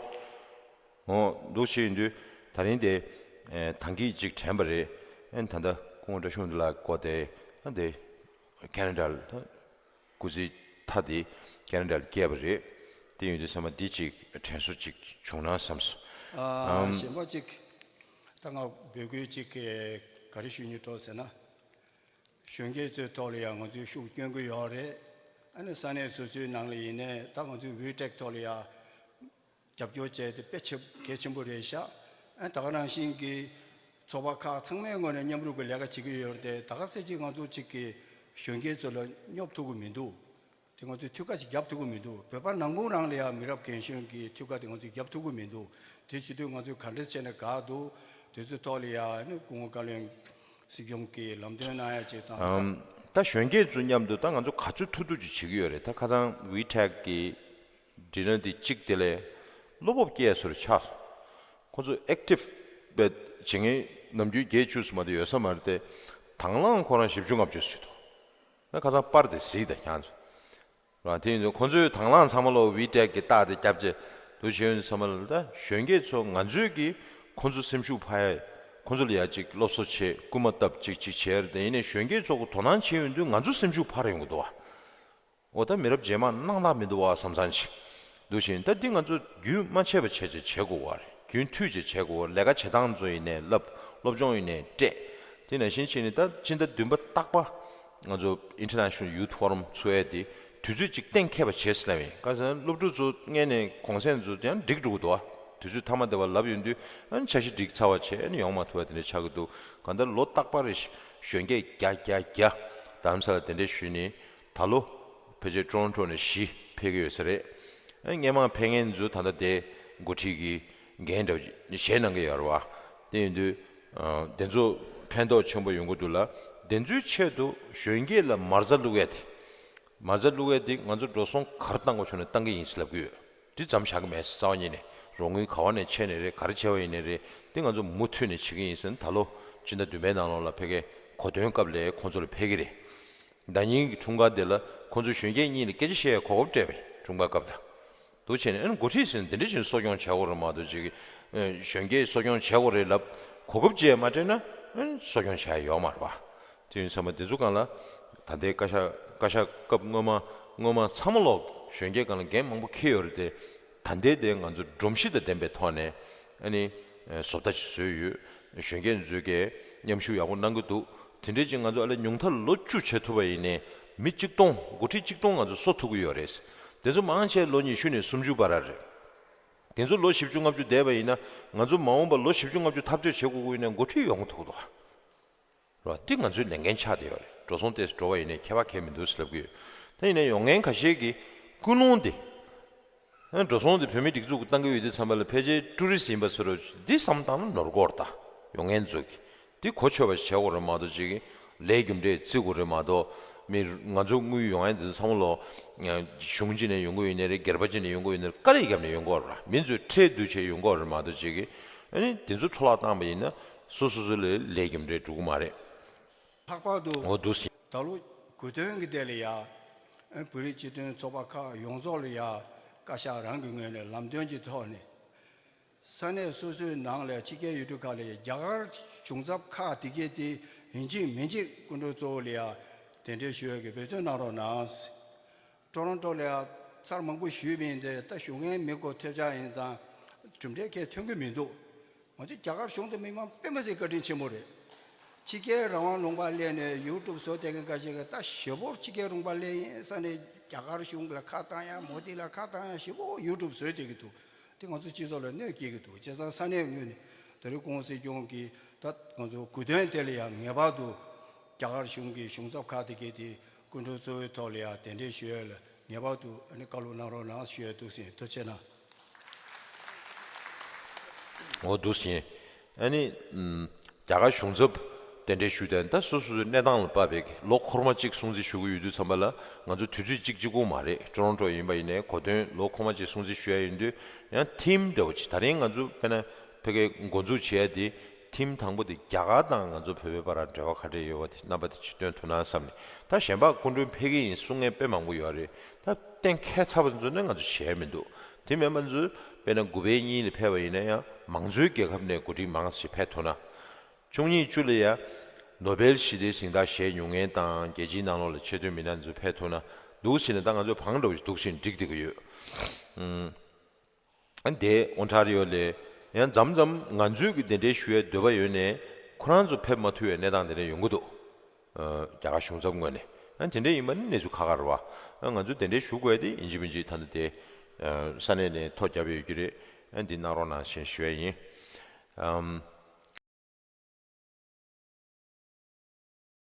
འོ་འདུག་བྱས་ཡིན་དུས། ད་རིང་དེ་ཨེ་ཐང་གི་གཅིག་དྲན་པ་རེད། ཨེ་ད་ལྟ་སྐུ་ངོ་བཀྲ་ཤིས་དབང་འདུས་ལགས་བསྐོ་སྟེ་ད་དེ་ཁེ་ན་ཌ་ལ་ད་སྐུ་ཚེ་མཐའ་དེ་ཁེ་ན་ཌ་ལ་བསྐྱལ་བ་རེད། དེ་ཡིན་དུས་ཚང་མ་འདི་གཅིག་དྲན་གསོ་གཅིག་བྱུང་ན་བསམས་སོང་། ཨ་ཨམ། གཞན་པ་གཅིག་ད་ང་འབོད་སྐུལ་གཅིག་ག་རེ་ཞུ་སྙིང་བྲོ་ཟེར་ན། གཞོན་སྐྱེས་ཚོའི་ཐོག་ལ་ཡང་ང་ཚོས་ཤུགས་སྐྱོན་གྱི་ཡོད་རེད། ཨ་ནི་ས་གནས་སོ་སོའི་ནང་ལ་ཡིན་ནའི་ད་ང་ཚོའི་ཝི་ཊེག་ཐོག་ལ་ཡང་རྒྱབ་སྐྱོར་བྱས་ཏེ་དཔེ་ཆེ་གལ་ཆེན་པོ་རེད་ཤག་ཨ་ནི་ད་ག་ནང་བཞིན་གྱི་ཚོགས་པ་ཁག་ཚང་མའི་ངོས་ནས་མཉམ་རུབ་ཀྱི་ལས་ཀ་བྱེད་ཀྱི་ཡོད་རེད་དེ། ད་ག་ཚོད་ཅིག་ང་ཚོ་གཅིག་གི་གཞོན་སྐྱེས་ཚོ་ལ་སྙོབ་ཐུབ་ཀྱི་མི་འདུག་དེ་ང་ཚོས་འཐུས་ཀ་ཅིག་རྒྱབ་ཐུབ་ཀྱི་མི་འདུག་བོད་པ་ནང་ཁུལ་རང་ལ་ཡང་མི་རབས་རྒན་གཞོན་གྱི་འཐུས་ཀ་དེ་ང་ཚོས་རྒྱབ་ཐུབ་ཀྱི་མི་འདུག་དེ་བྱེད་དུས་ང་ཚོས་ག་འདྲ་བྱས་ནས་དགའ་འདུག་དེ་ཚོའི་ཐོག་ལ་ཡང་ནི་སྐུ་ངོ་བཀའ་བློན་སྲིད་སྐྱོང་གིས་ལམ་སྟོན་གནང་ཡ་ཅིག་དང་། ཨམ། ད་གཞོན་སྐྱེས་ཚོ་མཉམ་དུ་ད་ང་ཚོ་ག་ཚོད་ཐུབ་ཐུབ་ཅིག་བྱེད་ཀྱི་ཡོད་རེད། ད་ཁ་སང་ཝི་ཊེག་གི་ཌི་ནར་འདི་གཅིག་དེ་ལས་བློ་སྤོབས་སྐྱེ་ཡ་བཟོ་འདྲ་ཆགས་སོང་། ཁོ་ཚོ་ཨེག་ཊིབ་བྱེད་མཁན་ནམ་རྒྱུན་བརྒྱད་ཅུ་ཙམ་མ་གཏོགས་ཡོད་ས་མ་རེད་དེ། དང་བླངས་ཁོ་རང་བཞི་བཅུ་ལྔ་བཅུ་ཞིག་འདུག་ད་ཁ་སང་པར་དེ་གཟིགས་དང་ཁྱེད་ཚོ། རང་དེ་ཡིན་ཙང་ཁོ་ཚོའི་དང་བླངས་ཚང་མ་ལོ་ཝི་ཊེག་གི་རྟགས་དེ་བརྒྱབ་བྱས་འདུག་བྱས་ཡོང་ཙང་ལ། ད་གཞོན་སྐྱེས་ཚོ་ང་ཚོས་ཀྱིས་ཁོ་ཚོ་སེམས་ཤུགས་འཕར་ཡ། ཁོ་ཚོ་ལ་ཡ་གཅིག་སློབ་གསོ་བྱེད། སྐུལ་མ་བཏབ་གཅིག་གཅིག་བྱས་རེད་དེ། ཡིན་ནའི་གཞོན་སྐྱེས་ཚོ་གི་དོ་སྣང་བྱེད་ཡོང་དུས་ང་ཚོ་སེམས་ཤུགས་འཕར་ཡོང་གི་འདུག་བ། འོ་ད་མི་རབས་རྗེས་མ་སྣང་དག་མི་འདུག་བ་བསམ་བསམ་ཅིག་འདུག་བཞིན། ད་འདི་ང་ཚོ་རྒྱུན་མ་ཆད་པ་བྱས་བྱས་བྱེད་དགོས་བ་རེད། རྒྱུན་མཐུད་བྱས་བྱེད་དགོས་བ། ལས་ཀ་བྱེད་སྟངས་ཚོ་ཡིན་ནའི་བསླབ། སློབ་སྦྱོང་ཡིན་ནའི་སྤྲད། དེ་ནང་བཞིན་བྱས་ནས་ད་སྤྱི་ཟླ་བདུན་པ་རྟག་པ་ང་ཚོ་International Youth Forum ཚོགས་ཡས་དེ་དུས་ཚོད་ཅིག་གཏན་འཁེལ་བ་བྱས་ཟེར་ལབ་ཡིན། ཁ་སང་སློབ་ཕྲུག་ཚོ་སྔས་ནས་གུང་སེང་ཚོ་ཡང་འགྲིག་འགྲོ་གི་འདུག་བ། དུས་ཚོད་མཐའ་མ་དེ་བ་ལབ་ཡོང་དུས་ཨ་ནི་འཆར་གཞི་འགྲིག་ཚར་བ་བྱས་ཨ་ནི་ཡོང་མ་ཐུབ་པ་དེ་འདྲ་ཆགས་ཀྱི་འདུག་གང་ལྟར་ལོ་རྟག་པར་རེ་གཞོན་སྐྱེས་བརྒྱ་བརྒྱ་བརྒྱ་རྡ་རམ་ས་ལ་གདན་འདྲེན་ཞུས་ནས། ད་ལོ་ཕལ་ཆེར་ཊོ་རོན་ཊོ་ནས་བཞི་ཕེབས་ཀྱི་ཡོད་ས་རེད། ཨ་སྔས་མ་ཕེབས་མཁན་ཚོ་ད་ལྟ་དེ་འགོ་ཁྲིད་ཀྱི་འགན་འདྲ་བོ་བཞེས་གནང་གི་ཡོད་རེད་བ། དེ་ཡིན་དུས་ཨ་དེ་ཚོ་ཕན་ཐོགས་ཆེན་པོ་ཡོང་གི་འདུག་ལ། དེ་ཚོའི་ཆེད་དུ་གཞོན་སྐྱེས་ལ་མ་རྩ་བླུག་ཡ་དེ། མ་རྩ་བླུག་ཡ་དེ་ང་ཚོ་འགྲོ་སོང་ག་རེ་བཏང་དགོས་བྱུང་ན་བཏང་གི་ཡིན་ཟེར་ལབ་ཀྱི་ཡོད། འདི་ཙམ་བཞག་གི་མེད་ཟེར། རྩ་བ་ཉིད་ནས་རོགས་དངུལ་ག་བ་ནས་ཆད་ནས་རེད། ག་རེ་བྱས་པ་ཡིན་ནའི་རེད། འདི་ང་ཚོ་མུ་མཐུད་ནས་བྱེད་ཀྱི་ཡིན་ཟེར་ན། ད་ལོ་སྤྱི་ཟླ་བདུན་པའི་ནང་ལོགས་ལ་ཕ་གིའི་གོ་སྟོན་སྐབས་ལ་ཁོང་ཚོ་ལ་ཕེབས་ཀྱི་རེད། ཟླ་ཉིན་གྱི་འཁྲུངས་སྐར་དེ་ལ་ཁོང་ཚོ་གཞོན་སྐྱེས་གཉིས་ལ་སྐད་ཆ་བཤད་ཡའི་གོ་སྐབས་སྤྲད་པས། འཁྲུངས་སྐར་སྐབས་ལ། འདུག་བྱས་ནས་ཨ་ནི་འགོ་ཁྲིད་ཟེར་ནས་འདི་འདྲ་བྱས་ནས་གསོ་སྐྱོང་བྱེད་དགོས་རེད་མ་གཏོགས་ཅིག་ཨ་གཞོན་སྐྱེས་གསོ་སྐྱོང་བྱེད་དགོས་རེད་ལབ་གོ་སྐབས་ཅིག་མ་སྤྲད་ན་ཨ་ནི་གསོ་སྐྱོང་བྱ་ཡ་ཡོད་མ་རེད་པ། དེ་ཡིན་ཙང་མ་དེ་ཚོ་སྒང་ལ་ད་ལྟའི་བཀའ་ཤག་བཀའ་ཤག་སྐབས་སྔོན་མ་སྔོན་མ་ཚང་མ་ལོག་གཞོན་སྐྱེས་སྒང་ལ་འགན་མང་པོ་འཁྱེར་ཡོད་རེད་དེ། ད་ལྟའི་དེ་ང་ཚོ་སྒྲོམ་གཞི་དང་ལྡན་པའི་ཐོག་ནས་ཨ་ནི་བཟོ་ལྟ་ཅིག་བཟོས་ཡོད། གཞོན་སྐྱེས་ཚོས་ཀྱིས་མཉམ་ཞུགས་ཡག་པོ་གནང་གི་འདུག་དེ་འདྲའི་ཅིག་ང་ཚོ་ཨ་ལས་ཉུང་མཐར་ལོ་བཅུ་བྱེད་ཐུབ་པ་ཡིན་ནའི་མི་གཅིག་སྟོང་། འགོ་ཁྲིད་གཅིག་སྟོང་ང་ཚོ་གསོ་ཐུབ་ཀྱི་ཡོད་རེད། དེ་ཚོ་མང་ཆེ་ལོ་ཉི་ཤུ་ནས་སུམ་ཅུ་བར་རེད། དེ་ཚོ་ལོ་བཞི་བཅུ་ལྔ་བཅུ་བསྡད་པ་ཡིན་ན་ང་ཚོ་མ་འོངས་པ་ལོ་བཞི་བཅུ་ལྔ་བཅུ་འཐབ་རྩོད་བྱེད་དགོས་ཀྱི་ཡོད་ན་འགོ་ཁྲིད་ཡོང་ཐུབ་ཀྱི་འདུག་རེད་བ། འདི་ང་ཚོའི་ལས་འགན་ཆགས་བསྡད་ཡོད་རེད། འགྲོ་སོང་ཏོག་ཙམ་འགྲོ་བ་ཡིན་ནའི་ཁྱད་པར་གང་ཡང་མི་འདུག་ཟེར་ལབ་ཀྱི་ཡོད། ད་ཡིན་ནའི་ཡོང་མཁན་ཁ་ཤས་ཀྱིས་ཀུན་སློང་འདི། ཨ་འགྲོ་སོང་འདི་བོད་མིའི་སྒྲིག་འཛུགས་ཀྱིས་བཏང་གི་ཡོད་དུས་ཙམ་པ་ལ་ཕལ་ཆེར་ཊུ་རི་སི་ཊི་ཡིན་པ་ཚོ་རུ་འདི་བསམ་བཏང་ན་ནོར་གྱི་རེད་ད། ཡོང་མཁན་ཚོ་གིས་འདི་གོ་ཆོད་པ་ཞིག་བྱེད་དགོས་རེད་མ་གཏོགས་ཅིག་ལས་རྒྱུ་འབྲས་བརྩི་དགོས་རེད་མ་གཏོགས། མི་ང་ཚོ་དངུལ་ཡོང་མཁན་འདི་ཚོ་ཚང་མ་ལོ་གཞུང་གཅིག་ནས་ཡོང་གི་ཡོད་ནའི་རེད། སྒེར་པ་གཅིག་ནས་ཡོང་གི་ཡོད་ནའི་རེད། དཀའ་ལས་བརྒྱབ་ནས་ཡོང་གི་ཡོད་རེད། མི་ཚོས་ཁྲལ་བསྡུ་བྱས་ཡོང་གི་ཡོད་རེད་མ་གཏོགས་ཅིག་གིས་ཨ་ནི་དེ་ཚོ་འཕྲོ་བརླག་བཏང་པ་ཡིན་ན་སོ་སོ་སོ་ལ་ལས་རྒྱུ་འབྲས་འགྲོ་གི་མ་རེད། ལྷག་པར་དུ་འོ་འདུག་སེ། ད་ལོ་གོ་སྟོན་གྱི་དེ་ལ་ཡ། ཨ་བོད་རིགས་སྤྱི་མཐུན་ཚོགས་པ་ཁག་ཡོངས་རྫོགས་ལ་ཡ་བཀའ་ཤག་རང་གི་ངོས་ནས་ལམ་སྟོན་གྱི་ཐོག་ནས། ས་གནས་སོ་སོའི་ནང་ལ་ཕྱི་རྒྱལ་ཡུལ་གྲུ་ཁག་ལ་ཡ་རྒྱ་གར་གཞུང་ཚབ་ཁག་དེ་གས་དེ་ཡིན་གཅིག་མིན་གཅིག་སྐུ་མགྲོན་གཙོ་བོ་ལ་ཡ་གདན་འདྲེན་ཞུ་ཡ་གི་འབད་བརྩོན་གནང་རོགས་གནང་། ཊོ་རོན་ཊོ་ལ་ཡ་ཚར་མང་པོ་ཞུས་པ་ཡིན་ཏེ། ད་ཞུ་མཁན་མི་དགོས་ཐོལ་རྒྱག་ཡིན་ཙང་གྲུབ་འབྲས་གང་ཐོན་གྱི་མི་འདུག་ང་ཚོ་རྒྱ་གར་གཞུང་དང་མི་མང་དཔེ་མི་སྲིད་བཀའ་དྲིན་ཆེན་པོ་རེད། ཕྱི་རྒྱལ་རང་དབང་ལུང་པ་སླེབས་ནས་ཡུ་ཊུབ་བཟོ་བསྡད་མཁན་འགའ་ཞིག་གིས་ད་ཞེ་པོར་ཕྱི་རྒྱལ་ལུང་པ་སླེབས་ཡིན་ས་ནས་རྒྱ་གར་གཞུང་ལ་ཁ་བཏང་ཡ། མོ་དི་ལ་ཁ་བཏང་ཡ། ཞེ་པོ་ཡུ་ཊུབ་བཟོས་བསྡད་ཀྱི་འདུག་དེ་ང་ཚོ་སྤྱི་ཚོགས་ལ་གནོད་སྐྱེལ་གྱི་འདུག་བྱས་ཙང་ས་གནས་ངོས་ནས་ད་རེས་སྐུ་ངོ་སྲིད་སྐྱོང་གིས་ད་ང་ཚོ་གོ་སྟོན་དེ་ལ་ཡང་ངེས་པར་དུ་རྒྱ་གར་གཞུང་གི་གཞུང་ཚབ་ཁག་དེ་གས་དེ་སྐུ་མགྲོན་གཙོ་བོའི་ཐོག་ལ་ཡང་གདན་འདྲེན་ཞུ་ཡ་ལ་ངེས་པར་དུ་ཨ་ནི་བཀའ་སློབ་གནང་རོགས་གནང་ཞུ་ཡ་འདུག་ཟེར། ཐུགས་རྗེ་གནང་། འོ་འདུག་ཟེར། ཨ་ནི་ཨམ། རྒྱ་གར་གཞུང་ཚབ་གདན་འདྲེན་ཞུ་དོན་ད་སོ་སོ་སོའི་གནས་སྟངས་ལ་དཔག་པའི་ལོ་འཁོར་མ་གཅིག་སྲུང་བརྩི་ཞུ་གི་ཡོད་དུས་ཙམ་པ་ལ་ང་ཚོ་དུས་ཚོད་གཅིག་གཅིག་པོ་མ་རེད། ཊོ་རོན་ཊོ་ཡིན་པ་ཡིན་ནའི་གོ་སྟོན་ལོ་འཁོར་མ་གཅིག་སྲུང་བརྩི་ཞུ་ཡ་ཡིན་དུས་ཡང་ཐིམ་འདྲ་བོ་ཅིག་ད་རིང་ང་ཚོ་དཔེར་ན་ཕ་གིའི་འགོ་འཛུགས་བྱེད་ཡ་དེ་ཐིམ་དང་པོ་དེ་རྒྱ་གར་དང་ང་ཚོ་བོད་པའི་བར་འབྲེལ་བ་ག་འདྲ་ཡོད་པ་དེ་རྣམ་པ་དེ་ཅིག་སྟོན་ཐུབ་ན་བསམ་ནས། ད་གཞན་པ་སྐུ་མགྲོན་ཕེབས་ཀྱི་ཡིན་གསུང་མཁན་དཔེ་མང་པོ་ཡོད་རེད། ད་གཏན་འཁེལ་ཚར་བ་ཚོ་ནི་ང་ཚོ་བྱས་མི་འདུག་དེ་མིན་པ་ཚོ་དཔེར་ན་དགུ་པའི་གཉིས་ལ་ཕེབས་པ་ཡིན་ན་ཡང་ མང་གཙོའི་རྒྱལ་ཁབ་ནས་འགོ་ཁྲིད་མང་ཞིག་ཕེབས་ཐུབ་ན། བཅུ་གཉིས་བཅུ་ལ་ཡ་ནོ་བེལ་ཞི་བདེའི་གཟེངས་རྟགས་བཞེས་མྱོང་མཁན་དང་རྒྱལ་སྤྱིའི་ནང་ལོགས་ལ་ཆེ་མཐོང་མི་སྣ་ཚོ་ཕེབས་ཐུབ་ན་འདུག་ཟེར་ནས། ད་ང་ཚོས་བང་འདྲ་བོ་ཞིག་འདུག་ཟེར་འགྲིག་བསྡད་ཀྱི་ཡོད། ཨུམ། ཨ་དེ་ཨོན་ཊ་རི་ཡོ་ལ་ཡང་མཚམས་མཚམས་ང་ཚོས་ཀྱི་གདན་འདྲེན་ཞུ་ཡའི་འདོད་པ་ཡོད་ནའི་ཁོ་རང་ཚོ་ཕེབས་མ་ཐུབ་པའི་གནས་སྟངས་དེ་འདྲ་ཡོང་གི་འདུག། ཨ། རྒྱ་གར་གཞུང་ཚབ་ངོས་ནས། ཨ་དེ་འདྲ་ཡིན་པ་ནི་གནས་ཚུལ་ཁག་ཁག་རེད་བ། ཨ་ང་ཚོས་གདན་འདྲེན་ཞུ་དགོས་ཡ་དེ་ཡིན་གཅིག་མིན་གཅིག་ད་ལྟ་དེ། ཨ་ས་གནས་ནས་ཐོ་བརྒྱབ་ཡོད་ཀྱི་རེད། ཨ་འདི་གནང་རོགས་གནང་ཞེས་ཞུ་ཡ་ཡིན། ཨམ།